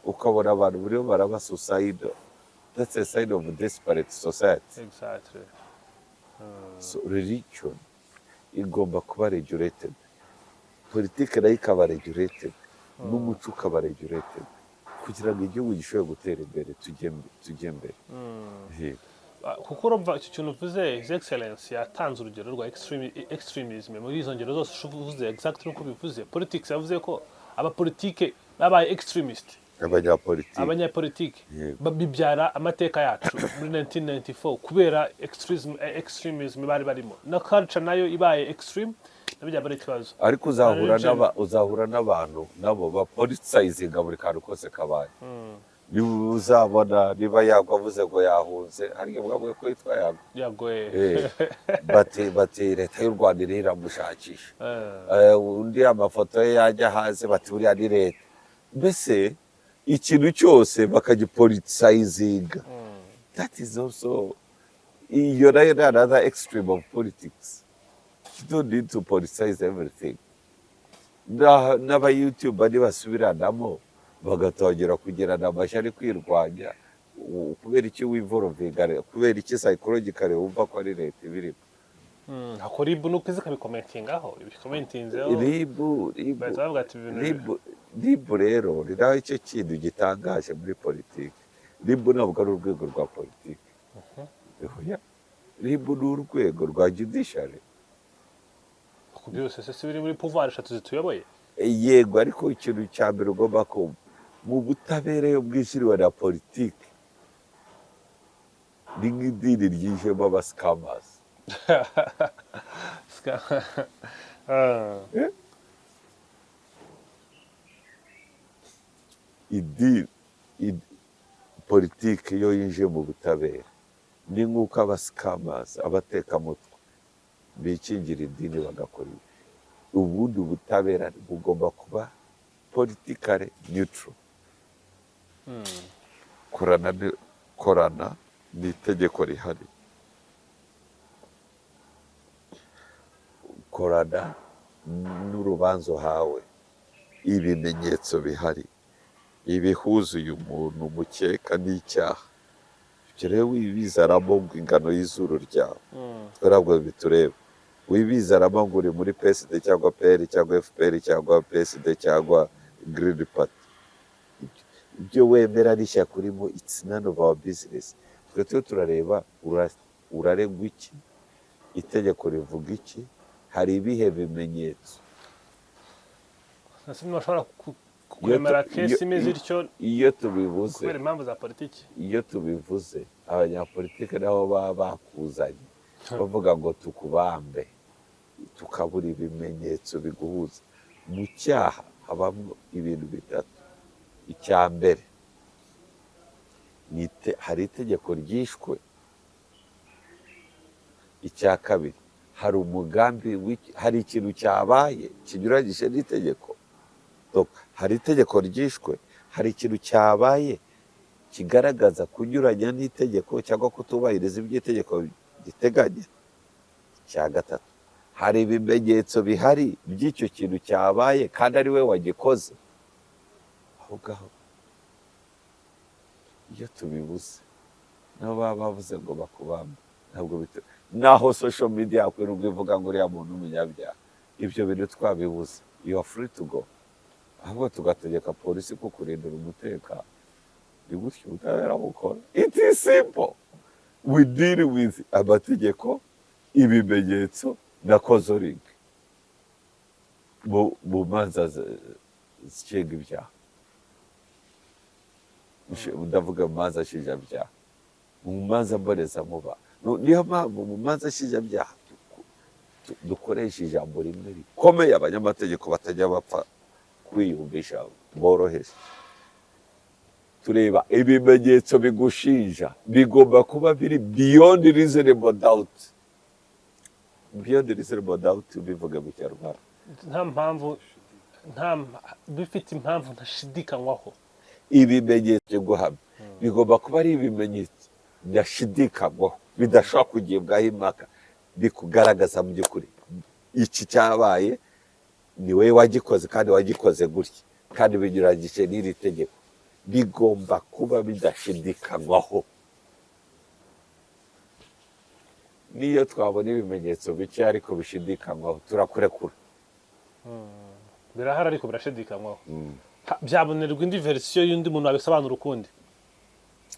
Ukabona abantu buriho baraba suicidal. That's a sign of desperate society. So religion igomba kuba regulated, politiki nayo ikaba regulated, n'umuco ukaba regulated, kugira ngo igihugu gishobore gutera imbere, tujye mbere. Yego. Ah, kuko urumva icyo kintu uvuze, His Excellence yatanze urugero rwa extremism muri izo ngero zose uvuze, exactly nkuko bivuze. Politics, yavuze ko abapolitike babaye extremist. Abanyapolitiki. Abanyapolitike. Yego. Bibyara amateka yacu muri 1994 kubera extremism bari barimo, na culture nayo ibaye extreme, nabyo byaba ari ikibazo. Ariko uzahura Religion. Uzahura n'abantu nabo bapoliticizinga buri kantu kose kabaye. Niba uzabona, niba Yago avuze ngo yahunze, hari igihe bwavuga ko yitwa Yago. Yagoye. Bati leta y'u Rwanda iriho iramushakisha. Undi amafoto ye yajya hanze, bati buriya ni leta. Mbese ikintu cyose bakagipoliticizinga. That is also, iyo nayo ni another extreme of politics. You don't need to politicize everything. N'aba YouTuber nibasubiranamo bagatangira kugirana amashyari, kwirwanya, kubera iki winvolvinga? Kubera iki psychologically wumva ko ari leta ibirimo? Ako RIB nuko izi ikabicommentingaho, ibicommentinzeho. RIB, RIB. Bahita bavuga ati ibintu RIB rero ni naho icyo kintu gitangaje muri politiki. RIB ntabwo ari urwego rwa politiki. Oya. RIB ni urwego rwa judiciary. Ku byose se si biri muri pouvoir eshatu zituyoboye? Yego, ariko ikintu cya mbere ugomba kumva, mu butabera iyo bwishyuriwe na politiki ni nk'idini ryinjiyemo abascammers. Idini, politiki iyo yinjiye mu butabera ni nk'uko abascammers, abatekamutwe bikingira idini bagakora ibi. Ubundi ubutabera bugomba kuba politically neutral. Korana n'itegeko rihari, korana n'urubanza uhawe, ibimenyetso bihari, ibihuza uyu muntu mukeka n'icyaha. Ibyo rero wibizaramo ngo ingano y'izuru ryawe, twe ntabwo bitureba. Wibizaramo ngo uri muri PSD cyangwa PL cyangwa FPR cyangwa PSD cyangwa Green Party. Ibyo wemera n'ishyaka urimo, it's none of our business. Twe turiho turareba uraregwa iki, itegeko rivuga iki, hari ibihe bimenyetso. Ese ntibashobora kuremera case imeze ityo Iyo tubivuze kubera impamvu za politiki? Iyo tubivuze, abanyapolitike nabo baba bakuzanye bavuga ngo tukubambe, tukabura ibimenyetso biguhuza mu cyaha. Habamo ibintu bitatu. Icya mbere ni hari itegeko ryishwe. Icya kabiri, hari umugambi hari ikintu cyabaye kinyuranyije n'itegeko. Donc, hari itegeko ryishwe, hari ikintu cyabaye kigaragaza kunyuranya n'itegeko cyangwa kutubahiriza ibyo itegeko riteganya. Icya gatatu, hari ibimenyetso bihari by'icyo kintu cyabaye kandi ari we wagikoze aho ngaho. Iyo tubibuze, nabo baba bavuze ngo bakubambe, ntabwo naho social media yakwirirwa ivuga ngo uriya muntu umunyabyaha, ibyo bintu twabibuze, you are free to go. Ahubwo tugategeka polisi kukurindira umutekano. Ni gutyo ubutabera bukora. It is simple. We deal with amategeko, ibimenyetso na causal link mu manza zicenga ibyaha. Ndavuga mu manza nshinjabyaha, mu manza mbonezamubano. Niyo mpamvu mu manza nshinjabyaha dukoresha ijambo rimwe rikomeye abanyamategeko batajya bapfa kwiyumvisha boroheje. Tureba ibimenyetso bigushinja, bigomba kuba biri beyond reasonable doubt. Beyond reasonable doubt bivuga mu Kinyarwanda? Nta mpamvu, nta bifite impamvu ntashidikanywaho. Ibimenyetso guhamya bigomba kuba ari ibimenyetso bidashidikanywaho, bidashobora kugibwaho impaka, bikugaragaza mu by'ukuri iki cyabaye, ni wowe wagikoze kandi wagikoze gutya kandi binyuranyije n'iri tegeko. Bigomba kuba bidashidikanywaho. N'iyo twabona ibimenyetso bike ariko bishidikanywaho, turakurekura. Birahari ariko birashidikanywaho. Byabonerwa indi version y'undi muntu wabisobanura ukundi.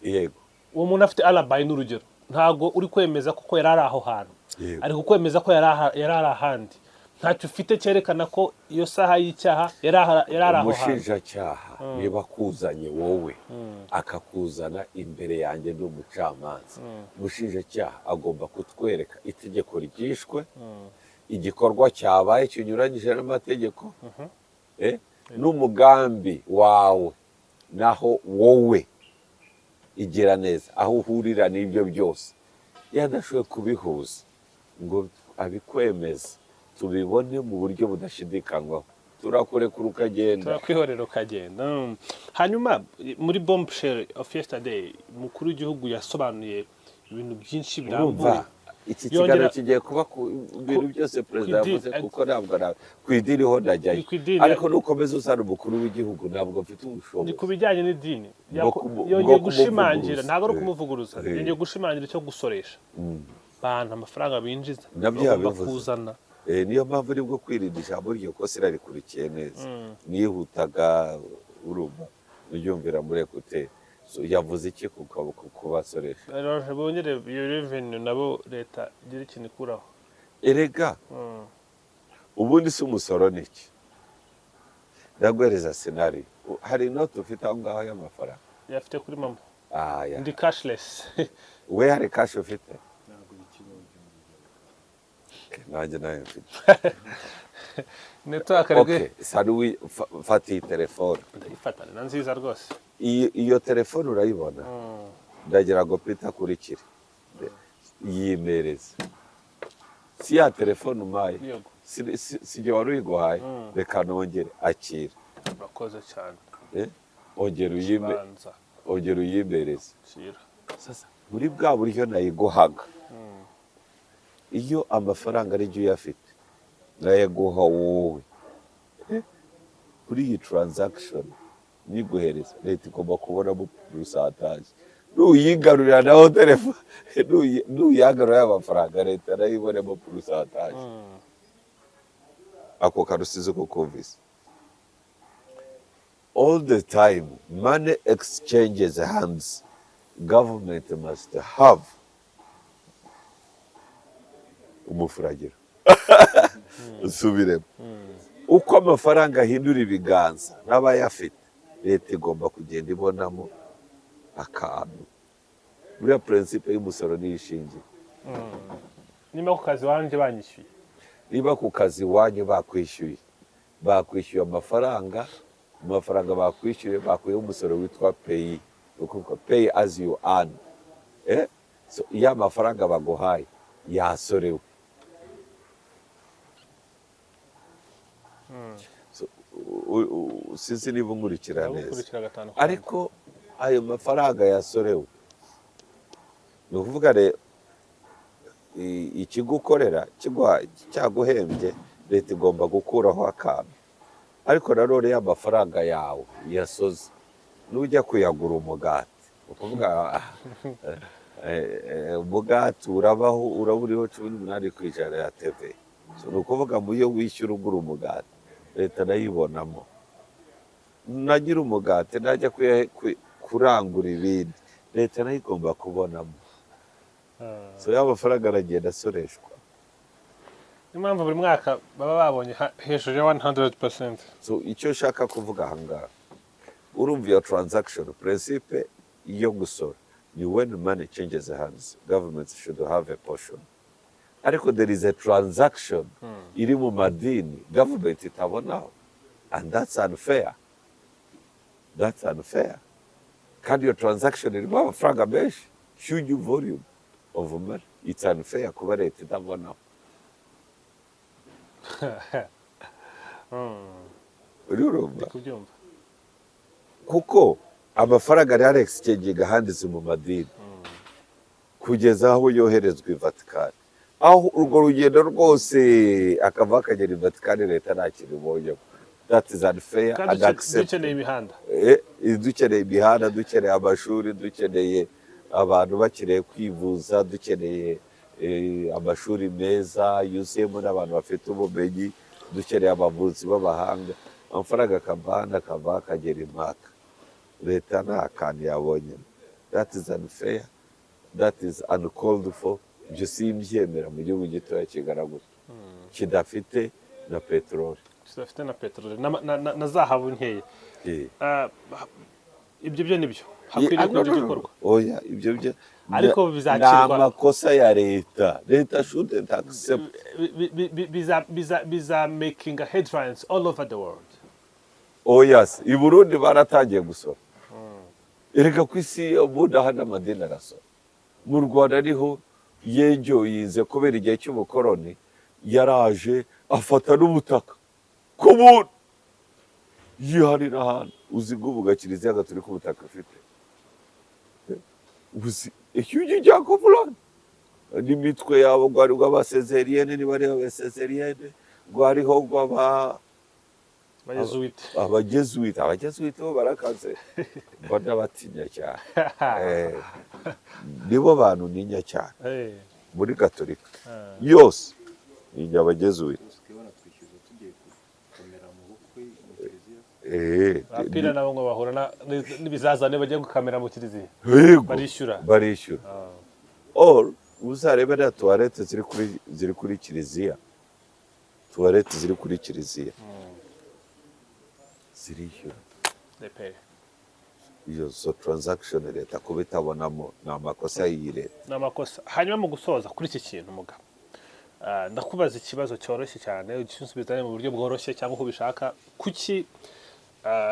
Yego. Uwo muntu afite alibi, n'urugero, ntabwo uri kwemeza kuko yari ari aho hantu, ari kukwemeza ko yari ari ahandi. Ntacyo ufite cyerekana ko iyo saha y'icyaha yari ari aho hantu. Umushinjacyaha niba akuzanye wowe, akakuzana imbere yanjye n'umucamanza, umushinjacyaha agomba kutwereka itegeko ryishwe, igikorwa cyabaye kinyuranyije n'amategeko, n'umugambi wawe, naho wowe igira neza aho uhurira n'ibyo byose. Iyo adashoboye kubihuza ngo abikwemeze, tubibone mu buryo budashidikanywaho, turakurekura ukagenda. Turakwihorera ukagenda. Hanyuma muri bombshell of yesterday, umukuru w'igihugu yasobanuye ibintu byinshi birambuye. Urumva iki kiganiro kigiye kuba ku bintu byose perezida ku idini- yavuze, kuko ntabwo ku idini ho ndajyayo. Ni ku idini. Ariko nukomeza uzana umukuru w'igihugu, ntabwo mfite Ni ubushobozi ku bijyanye n'idini. Bwo Yongeye gushimangira kumuvuguruza. Ntabwo ari ukumuvuguruza, yongeye gushimangira icyo gusoresha bantu amafaranga binjiza Nabyo bagomba yabivuze. kuzana. Niyo mpamvu ari bwo kwirinda ijambo rye, ko sirarikurikiye neza, nihutaga, urumva uryumvira muri écouteurs. So, yavuze iki ku basoresha? Rero bongere iyo revenue nabo leta igira ikintu ikuraho. Erega ubundi si umusoro ni iki? Ndaguhereza scenario. Hari inoti ufite aho ngaho y'amafaranga? Yafite kuri mama. Ah, ya. Ndi cashless. We hari cash ufite? Nanjye nayo mfite. Network. Okay, saruwi, fata iyi telefone. Ndayifata, ni na nziza rwose. Iyo telefone urayibona? Ndagira ngo Peter akurikire, yimereze. Si ya telefone umpaye? Yego. Si jye wari uyiguhaye? Reka nongere, akira. Urakoze cyane. Eh? Ongera uyime. Banza. Ongera uyimereze. Shyira. Sasa muri bwa buryo nayiguhaga, iyo amafaranga ari jyo uyafite nayaguha wowe, kuri iyi transaction nyiguhereza, leta igomba kubonamo pourcentage. Nuyigarurira naho telefone, nuyigarurira amafaranga, leta nayo ibonemo pourcentage. Ako karusizi ko kumvise. All the time money exchanges hands, government must have umufuragiro. Nsubiremo: uko amafaranga ahindura ibiganza n'abayafite, leta igomba kugenda ibonamo akantu. Buriya principe y'umusoro niyo ishingiye. Niba ku kazi wanjye banyishyuye. Niba ku kazi iwanyu bakwishyuye, bakwishyuye amafaranga, mu mafaranga bakwishyuye bakuyeho umusoro witwa PAYE, ni ukuvuga pay as you earn. Eh? So, iyo amafaranga baguhaye yasorewe. So, sinzi niba unkurikira neza. Ndagukurikira gatanu ku. Ariko ayo mafaranga yasorewe, ni ukuvuga ikigo ukorera cyaguhembye, leta igomba gukuraho akantu. Ariko nanone ya mafaranga yawe yasoze, nujya kuyagura umugati, ni ukuvuga umugati urabaho, uraba uriho 18% ya TVA. So, ni ukuvuga mu yo wishyura ugura umugati, leta nayo ibonamo. Nagira umugati najya kurangura ibindi, leta nayo igomba kubonamo. So ya mafaranga aragenda asoreshwa. Niyo mpamvu buri mwaka baba babonye hejuru ya 100%. So icyo nshaka kuvuga aha ngaha, urumva iyo transaction, principe yo gusora ni when money changes hands, government should have a portion. Ariko there is a transaction iri mu madini government itabonaho, and that's unfair, that's unfair. Kandi iyo transaction irimo amafaranga menshi, huge volume of money. It's unfair kuba leta itabonaho. Urumva? Ndi kubyumva. Kuko amafaranga ari exchange ahanditse mu madini kugeza aho yoherezwa i Vatikani, aho urwo rugendo rwose akava akagera i Vatikani, leta nta kintu ibonyemo. That is unfair Kandi and dukeneye acceptable. imihanda. Dukeneye imihanda, dukeneye amashuri, dukeneye abantu bakeneye kwivuza, dukeneye amashuri meza yuzuyemo n'abantu bafite ubumenyi, dukeneye abavuzi b'abahanga. Amafaranga akava hano, akava akagera impaka, leta nta kantu yabonyemo. That is unfair, that is uncalled for. Ibyo simbyemera mu gihugu gitoya kingana gutya, kidafite na peteroli. Tudafite na peteroli na zahabu nkeya. Ah, ibyo byo nibyo hakwiriye Ah, no, kugira no, no. igikorwa. Oya, ibyo byo Ariko ni amakosa ya leta. Leta shouldn't accept. Biza making headlines all over the world. Oh yes, i Burundi baratangiye gusora. Erega ku isi ubundi aha n'amadini arasora. Mu Rwanda niho yenjoyinze kubera igihe cy'ubukoroni, yaraje afata n'ubutaka ku buntu, yiharira ahantu. Uzi ngo ubu Kiliziya Gatolika ubutaka ifite, uzi icyugi cya kofurani n'imitwe yabo, rwari rw'abasezeriyene, niba ari abasezeriyene, rwariho rw'aba Abayezuwite. Abajezuwite. Abajezuwite bo barakaze, mbona batinya cyane. Nibo bantu ntinya cyane muri Gatolika yose, ntinya abajezuwite. Basigaye banatwishyuza tugiye gukomera mu bukwe mu kiliziya. Abapira nabo ngo bahura n'ibizazane bagiye gukamera mu kiliziya. Yego. Barishyura. Barishyura. Or uzarebe na toilette ziri kuri kiliziya, toilette ziri kuri kiliziya zirishyura. Repere. Iyo zo transaction leta kuba itabonamo ni amakosa y'iyi leta. Ni amakosa. Hanyuma mu gusoza kuri iki kintu, mugabo, ndakubaza ikibazo cyoroshye cyane, ugisubiza mu buryo bworoshye cyangwa uko ubishaka. Kuki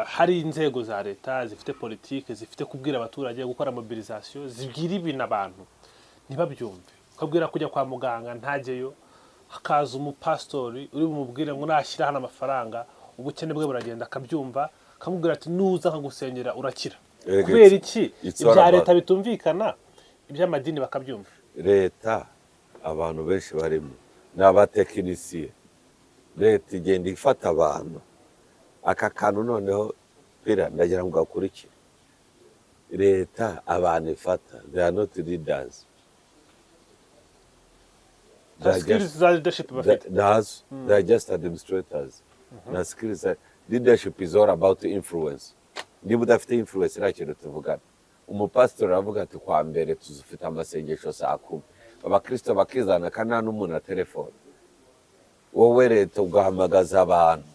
hari inzego za leta zifite politike, zifite kubwira abaturage, gukora mobilisation, zibwira ibintu abantu ntibabyumve? Ukabwira kujya kwa muganga ntajyeyo, hakaza umupasitori uri bumubwire ngo nashyira hano amafaranga ubukene bwe buragenda, akabyumva, akamubwira ati nuza nkagusengera urakira. Erega Kubera iki it's all ibya leta bitumvikana, iby'amadini bakabyumva? Leta abantu benshi barimo ni abatekinisiye. Leta igenda ifata abantu. Aka kantu noneho pira ndagira ngo gakurikire. Leta abantu ifata, they are not leaders. They Nta are skills za leadership bafite. Nazo, they are just administrators. Na skills leadership is all about influence. Niba udafite influence, nta kintu tuvugana. Umupasitori aravuga ati kwa mbere tuzufite amasengesho saa 10, abakristo bakizana kandi nta n'umuntu na telefone. Wowe leta ugahamagaza abantu,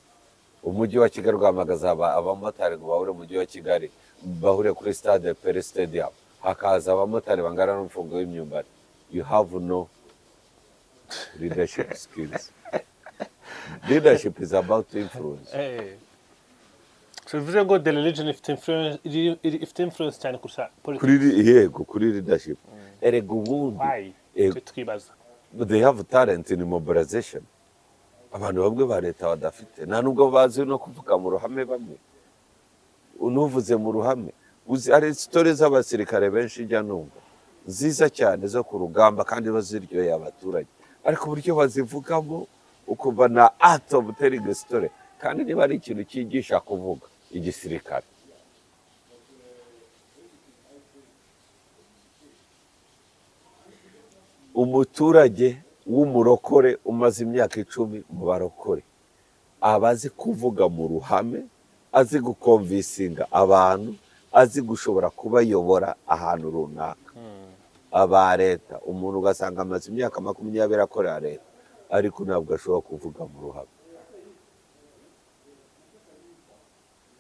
umujyi wa Kigali ugahamagaza abamotari ngo bahure mu mujyi wa Kigali, bahure kuri stade Pele Stadium, hakaza abamotari bangana n'umufungo w'imyumbati. You have no leadership skills. Leadership is about influence. So bivuze ngo the religion ifite influence, ifite influence cyane kurusha politics? Yego, kuri leadership. Erega ubundi Why? Twe twibaza. They have talent in mobilization, abantu bamwe ba leta badafite. Nta nubwo bazi no kuvuga mu ruhame. Bamwe unuvuze mu ruhame, uzi hari story z'abasirikare benshi ijya numva nziza cyane zo ku rugamba, kandi baziryoheye abaturage, ariko uburyo bazivugamo ukumva na art of telling a story. Kandi niba ari ikintu cyigisha kuvuga, igisirikare. Umuturage w'umurokore umaze imyaka 10 mu barokore aba azi kuvuga mu ruhame, azi guconvincinga abantu, azi gushobora kubayobora ahantu runaka. Aba leta, umuntu ugasanga amaze imyaka 20 akorera leta, ariko ntabwo ashobora kuvuga mu ruhame.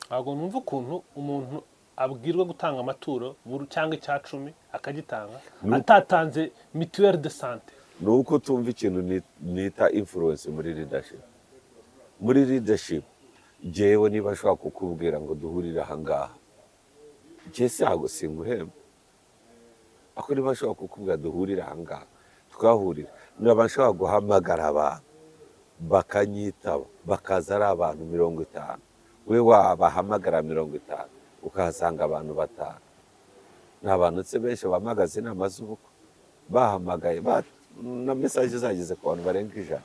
Ntabwo numva ukuntu umuntu abwirwa gutanga amaturo cyangwa icya cumi akagitanga atatanze mutuelle de santé. Ni uko tumva ikintu nita influence muri leadership. Muri leadership, jyewe niba ashobora kukubwira ngo duhurire aha ngaha. Njye ntabwo singuhemba, ariko niba nshobora kukubwira duhurire aha ngaha, tukahurira, nkaba nshobora guhamagara abantu bakanyitaba, bakaza ari abantu 50, we wabahamagara 50 ukahasanga abantu 5. Ni abantu se benshi bahamagaza inama z'ubukwe, bahamagaye na message zageze ku bantu barenga 100.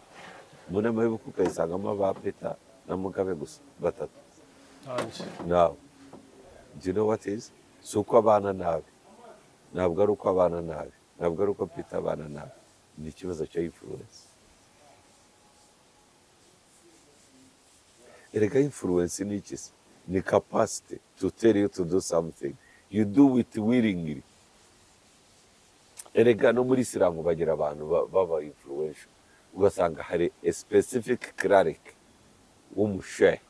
Mu nama y'ubukwe ukayisangamo ba Peter na Mugabe gusa batatu. Nawe, do you know what is? Si uko abana nabi, ntabwo ari uko abana nabi, ntabwo ari uko Peter abana nabi, ni ikibazo cya influence. Erega influence ni iki se? Ni capacity to tell you to do something, you do it willingly. Erega no muri Isilamu bagira abantu baba influential, ugasanga hari a specific cleric w'umushehe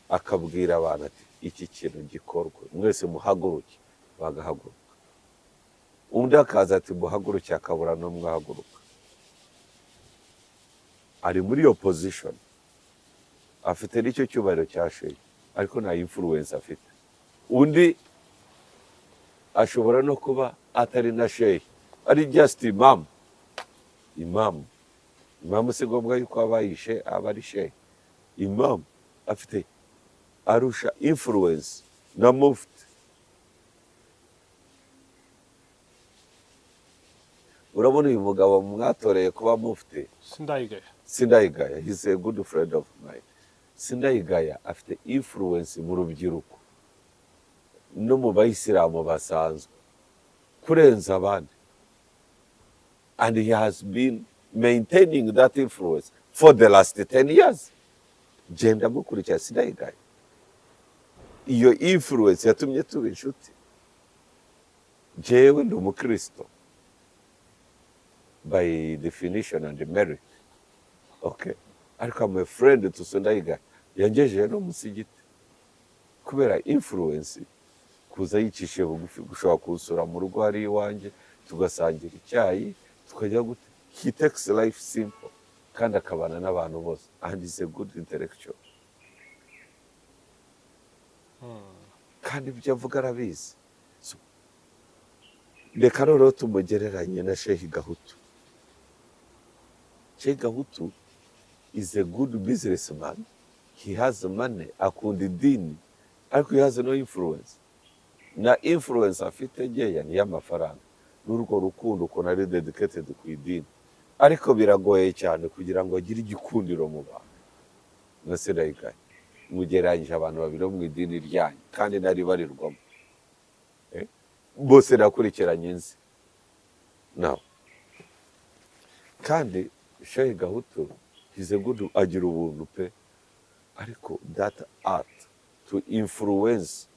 akabwira abantu ati iki kintu gikorwe, mwese muhaguruke, bagahaguruka. Undi akaza ati muhaguruke, akabura n'umwe ahaguruka. Ari muri iyo position, afite n'icyo cyubahiro cya shehe, ariko nta influence afite. Undi ashobora no kuba atari na shehe, ari just imamu. Imamu si ngombwa yuko aba yishe, aba ari shehe. Imamu afite arusha influence na mufti. Urabona uyu mugabo mwatoreye kuba mufti? Sindayigaya. Sindayigaya, he's a good friend of mine. Sindayigaya afite influence mu rubyiruko no mu bayisilamu basanzwe kurenza abandi, and he has been maintaining that influence for the last 10 years. Genda mukurikira Sindayigaya, iyo influence yatumye tuba inshuti. Jewe ndi umukristo by definition and merit, okay, ariko I'm a friend to Sindayigaya. Yangejeje no musigiti kubera influence, kuza yicishije bugufi, gushobora kunsura mu rugo hari iwanjye, tugasangira icyayi, tukajya gute. He takes life simple kandi akabana n'abantu bose, and is a good intellectual, kandi ibyo avuga arabizi. So, reka noneho tumugereranye na Sheikh Gahutu. Sheikh Gahutu is a good businessman, he has money, akunda idini, ariko he has no influence. Na influence afite nkeya ni iy'amafaranga n'urwo rukundo ukuntu ari dedicated ku idini, ariko biragoye cyane kugira ngo agire igikundiro mu bantu nka Sindayigaya. Mugereranyije abantu babiri bo mu idini ryanyu kandi nari barirwamo, bose nakurikiranye nzi nawe. Kandi Sheikh Gahutu he's a good, agira ubuntu pe, ariko that art to influence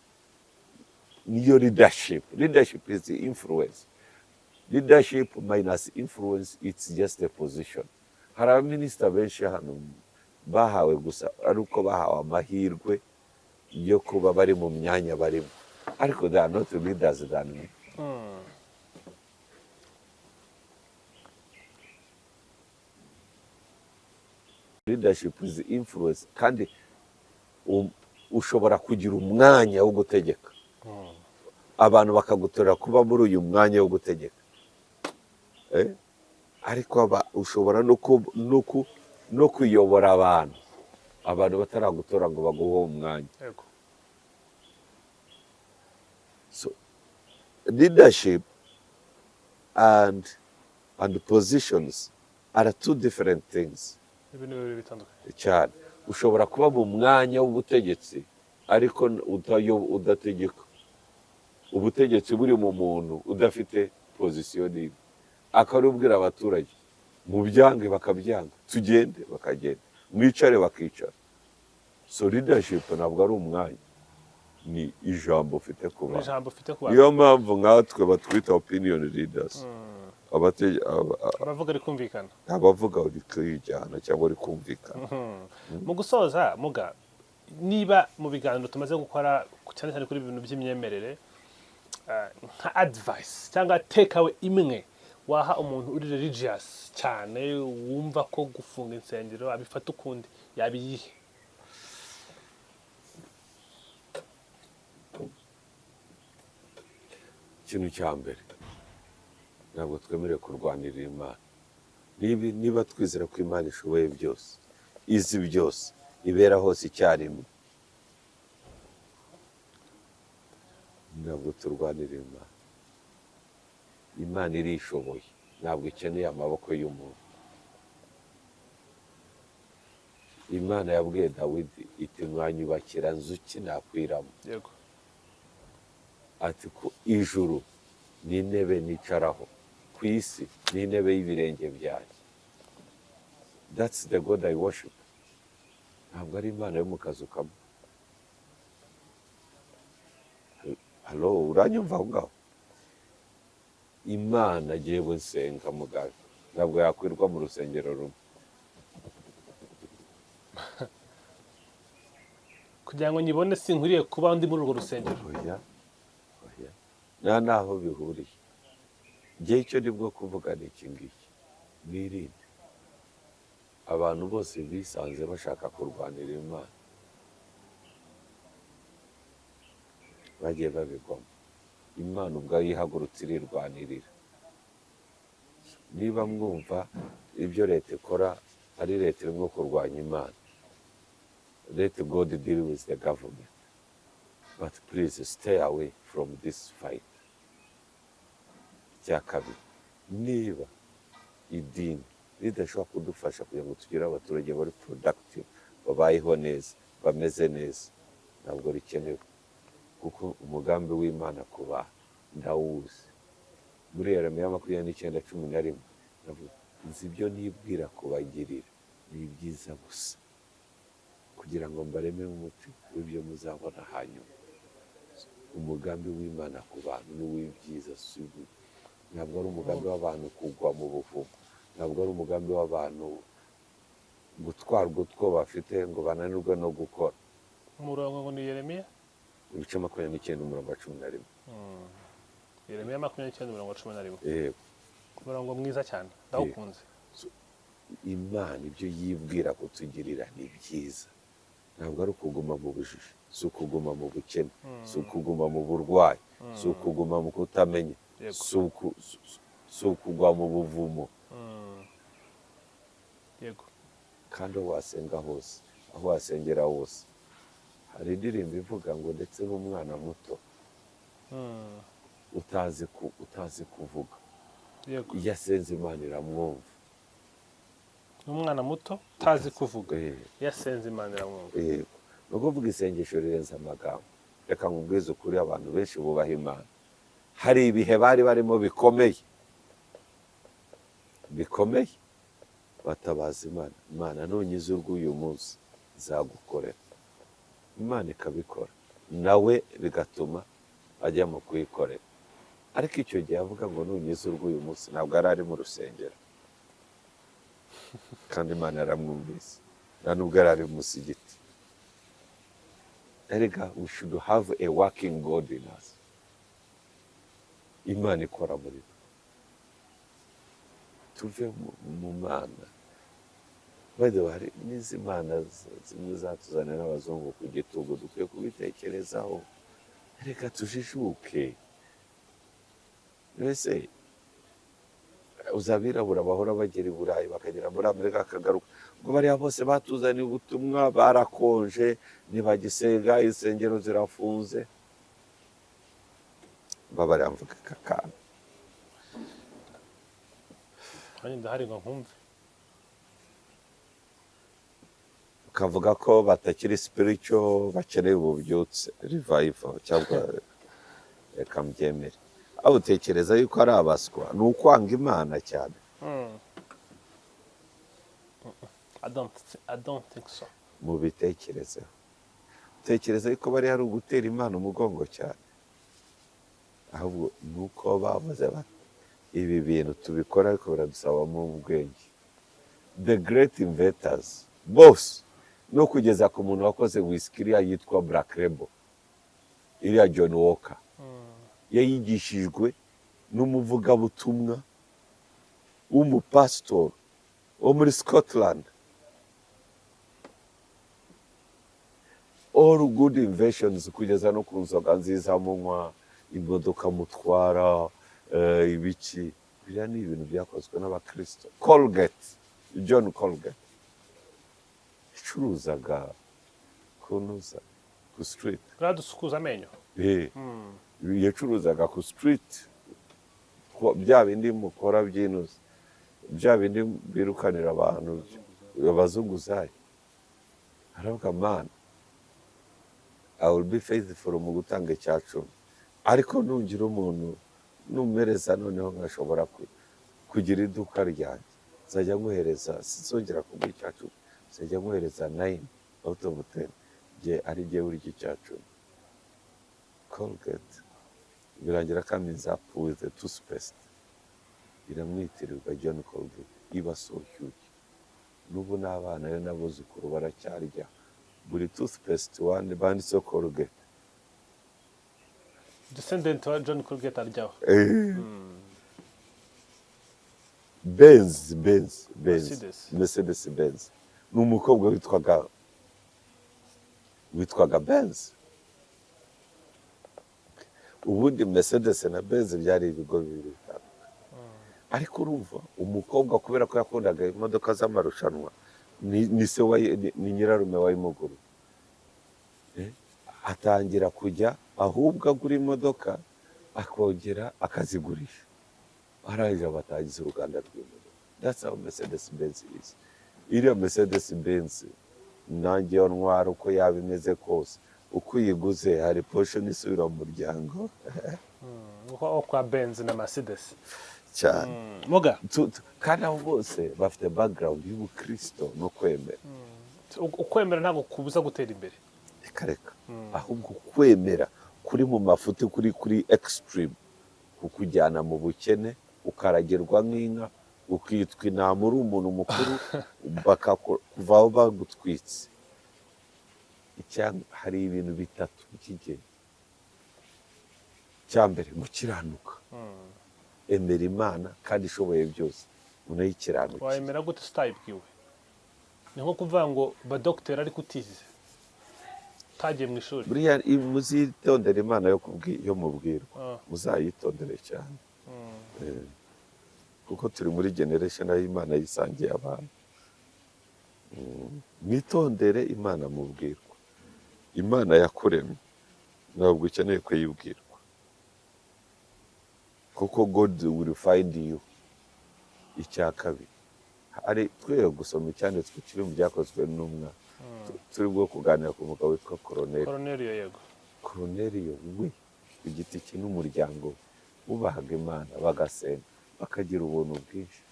niyo leadership. Leadership is the influence. Leadership minus influence, it's just a position. Hari abaminisita benshi hano bahawe gusa ari uko bahawe amahirwe yo kuba bari mu myanya barimo, ariko they are not leaders than me. Leadership is influence, kandi ushobora kugira umwanya wo gutegeka, abantu bakagutorera kuba muri uyu mwanya wo gutegeka, ariko ushobora no kuyobora abantu bataragutora ngo baguhe uwo mwanya. So leadership and positions are two different things. Ibintu bibiri bitandukanye. Cyane. Ushobora kuba mu mwanya w'ubutegetsi ariko udategeka. Ubutegetsi buri mu muntu udafite position n'imwe, akarubwira abaturage mu byange bakabyanga, tugende bakagenda, mwicare bakicara. So leadership ntabwo ari umwanya, ni ijambo ufite ku bantu. Ijambo ufite ku bantu. Niyo mpamvu nkatwe batwita opinion leaders, abavuga rikumvikana, abavuga rikijyana cyangwa rikumvikana. Mu gusoza, muga, niba mu biganiro tumaze gukora cyane cyane kuri ibintu by'imyemerere, nka advice cyangwa takeaway imwe waha umuntu uri religious cyane wumva ko gufunga insengero abifata ukundi, yabiyihe? Ikintu cya mbere, ntabwo twemerewe kurwanirira Imana. Niba twizera ko Imana ishoboye byose, izi byose, ibera hose icyarimwe, ntabwo turwanira Imana. Imana irishoboye, ntabwo ikeneye amaboko y'umuntu. Imana yabwiye Dawidi iti: "Mwanyubakira nzu ki nakwiramo?" Ati: "Ku ijuru ni intebe nicaraho, ku isi ni intebe y'ibirenge byanjye." That's the God I worship. Ntabwo ari Imana yo mu kazu kamwe. Hello, uranyumva aho ngaho? Imana jyewe nsenga, mugabe, ntabwo yakwirwa mu rusengero rumwe. Kugira ngo nyibone, sinkwiriye kuba ndi muri urwo rusengero. Oya, oya, nta n'aho bihuriye. Njye icyo ndibwo kuvuga ni iki ngiki: mwirinde abantu bose bisanze bashaka kurwanira Imana, bagiye babigwamo. Imana ubwayo ihagurutse irirwanirira. Niba mwumva ibyo leta ikora ari leta irimo kurwanya Imana, let God deal with the government, but please stay away from this fight. Icya kabiri, niba idini ridashobora kudufasha kugira ngo tugire abaturage bari productive, babayeho neza, bameze neza, ntabwo rikenewe, kuko umugambi w'Imana ku bantu ndawuzi. Muri Yeremiya 29:11 ndavuga: "Nzi ibyo nibwira kubagirira, ni ibyiza gusa, kugira ngo mbareme umuti w'ibyo muzabona hanyuma." Umugambi w'Imana ku bantu ni uw'ibyiza, si uw'ibibi. Ntabwo ari umugambi w'abantu kugwa mu buvumo, ntabwo ari umugambi w'abantu gutwarwa utwo bafite ngo bananirwe no gukora. Umurongo ngo ni Yeremiya? Ibice 29, umurongo wa 11. Yeremiya 29, umurongo wa 11. Yego. Umurongo mwiza cyane, ndawukunze. Imana ibyo yibwira kutugirira ni byiza. Ntabwo ari ukuguma mu bujiji, si ukuguma mu bukene, si ukuguma mu burwayi, si ukuguma mu kutamenya, si ukugwa mu buvumo. Kandi aho wasenga hose, aho wasengera hose, hari indirimbo ivuga ngo ndetse n'umwana muto utazi kuvuga, iyo asenze Imana iramwumva. N'umwana muto utazi kuvuga, iyo asenze Imana iramwumva. Yego, ni ukuvuga isengesho rirenze amagambo. Reka nkubwize ukuri, abantu benshi bubaha Imana, hari ibihe bari barimo bikomeye bikomeye, batabaza Imana: "Imana, nunyiza urw'uyu munsi nzagukorera." Imana ikabikora, nawe bigatuma ajya mu kuyikorera. Ariko icyo gihe avuga ngo "nunyiza urw'uyu munsi", ntabwo yari ari mu rusengero, kandi Imana yaramwumvise. Nta nubwo yari ari mu musigiti. Erega we should have a working God in us, Imana ikora muri twe. Tuve mu mana. By the way, hari n'izi mana zimwe zatuzanira n'abazungu ku gitugu, dukwiye kubitekerezaho. Reka tujijuke. Mbese uzi abirabura bahora bagera i Burayi, bakagera muri Amerika, bakagaruka, ubwo bariya bose batuzaniye ubutumwa barakonje, ntibagisenga, insengero zirafunze. Mbabarira mvuga aka kantu. Nanjye ndahari ngo nkumve. Ukavuga ko batakiri spiritual, bakeneye ububyutse, revival, cyangwa reka mbyemere, aho utekereza yuko ari abaswa, ni ukwanga Imana cyane. I don't think so. Mubitekerezeho. Utekereza yuko bari hari ugutera Imana umugongo cyane? Ahubwo ni uko bavuze bati: "Ibi bintu tubikora, ariko biradusabamo ubwenge." The great inventors bose, no kugeza ku muntu wakoze whisky iriya yitwa Black Label, iriya John Walker, yayigishijwe n'umuvugabutumwa w'umupasitori wo muri Scotland. All good inventions, kugeza no ku nzoga nziza munywa. Imodoka mutwara, ibiki, biriya ni ibintu byakozwe n'abakristo. Colgate, John Colgate icuruzaga kunuza ku street. Buriya dusukuza amenyo. Yacuruzaga ku street, bya bindi mukora by'inuza, bya bindi birukanira abantu, abazunguzayi. Aravuga: "Man, I will be faithful mu gutanga icya cumi, ariko nungira umuntu numereza noneho nkashobora kugira iduka ryanjye, nzajya nkohereza, sinzongera kuguha icya cumi, nzajya nkohereza 9 out of 10, jye ari jye urya icya cumi." Colgate birangira comes up with the toothpaste, iramwitirirwa, John Colgate. Iba so huge n'ubu, n'abana be n'abuzukuru baracyarya buri toothpaste one banditseho Colgate. Descendant wa John Colgate aryaho. Benz, Benz, Benz. Mercedes. Mercedes Benz ni umukobwa witwaga Benz. Ubundi Mercedes na Benz byari ibigo bibiri bitandukanye, ariko urumva umukobwa, kubera ko yakundaga imodoka z'amarushanwa, ni se ni nyirarume wayimuguriye. Atangira kujya ahubwo agura imodoka, akongera akazigurisha, arangije batangiza uruganda rw'imodoka. That's how Mercedes Benz is. Iriya Mercedes Benz nanjye iyo ntwara, uko yaba imeze kose, uko uyiguze hari portion isubira mu muryango. Nko kwa Benz na Mercedes. Cyane. Muga. Kandi abo bose bafite background y'ubukristo no kwemera. Ukwemera ntabwo kubuza gutera imbere. Reka reka, ahubwo kwemera kuri mu mafuti, kuri extreme, kukujyana mu bukene, ukaragirwa nk'inka, ukitwa intama uri umuntu mukuru, bakakuvaho bagutwitse. Hari ibintu bitatu by'ingenzi. Icya mbere, gukiranuka. Emera Imana kandi ishoboye byose, unayikiranukire. Wayemera gute utayibwiwe? Ni nko kuvuga ngo ba dogiteri ariko utize, utagiye mu ishuri. Buriya muzitondere Imana yo mubwirwa. Muzayitondere cyane. Kuko turi muri generation aho Imana yisangiye abantu. Mwitondere Imana mubwirwa. Imana yakuremye ntabwo ukeneye kuyibwirwa, kuko God will find you. Icya kabiri, hari twiye gusoma icyanditswe kiri mu Byakozwe n'Intumwa. Turi bwo kuganira ku mugabo witwa Koroneli. Koroneliyo, yego. Koroneliyo we ku giti cye n'umuryango we bubahaga Imana, bagasenga, bakagira ubuntu bwinshi.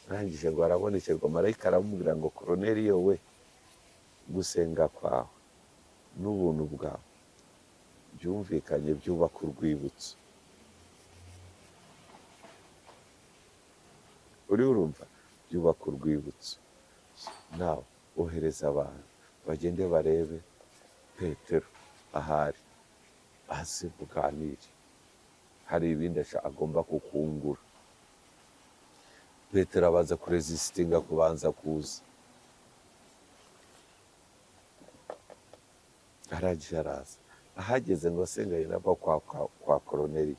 Arangije ngo arabonekerwa, marayika aramubwira ngo: "Koroneliyo we, gusenga kwawe n'ubuntu bwawe byumvikanye, byubaka urwibutso." Uriho urumva? Byubaka urwibutso. Nawe ohereza abantu bagende barebe Petero ahari, aze muganire, hari ibindi agomba kukungura. Petero abanza kuresistinga, kubanza kuza. Arangije araza. Ahageze ngo asenganye nabo kwa Koroneli,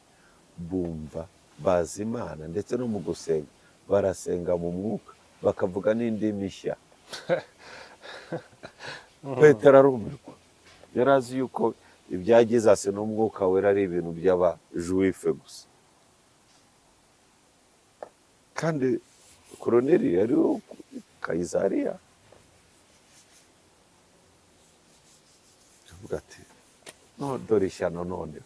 bumva bazi Imana, ndetse no mu gusenga barasenga mu mwuka, bakavuga n'indimi nshya. Petero arumirwa. Yari azi yuko ibya Jesus n'umwuka wera ari ibintu by'abajuwife gusa, kandi Koroneli yari uwo Kayizariya. Aravuga ati: "No dore ishyano none."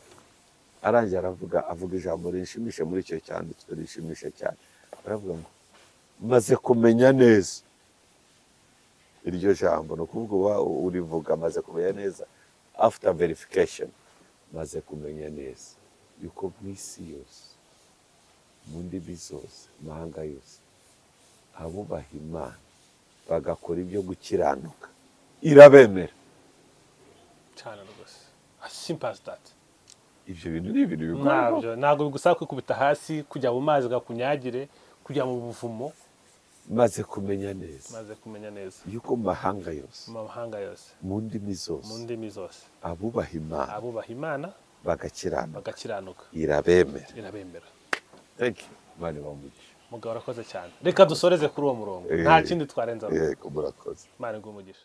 Arangiye aravuga, avuga ijambo rinshimishe muri icyo cyanditswe, rinshimishe cyane. Aravuga ngo: "Maze kumenya neza." Iryo jambo ni ukuvuga uba urivuga, maze kumenya neza, after verification, maze kumenya neza yuko mu isi yose, mu ndimi zose, mahanga yose, abubaha Imana bagakora ibyo gukiranuka irabemera. Cyane rwose, as simple as that. Ibyo bintu ni ibintu bikorwa. Ntabyo, ntabwo bigusaba kwikubita hasi, kujya mu mazi gakunyagire, kujya mu buvumo. Maze kumenya neza Maze kumenya neza yuko mu mahanga yose, mu mahanga yose, mu ndimi mu zose, ndimi zose, abubaha Imana abubaha Imana bagakiranuka, bagakiranuka, irabemera. Irabemera. Thank you, Imana ibahe umugisha. Mugabo, urakoze cyane. Reka dusoreze kuri uwo murongo, nta kindi twarenzaho. Yego, murakoze. Imana iguhe umugisha.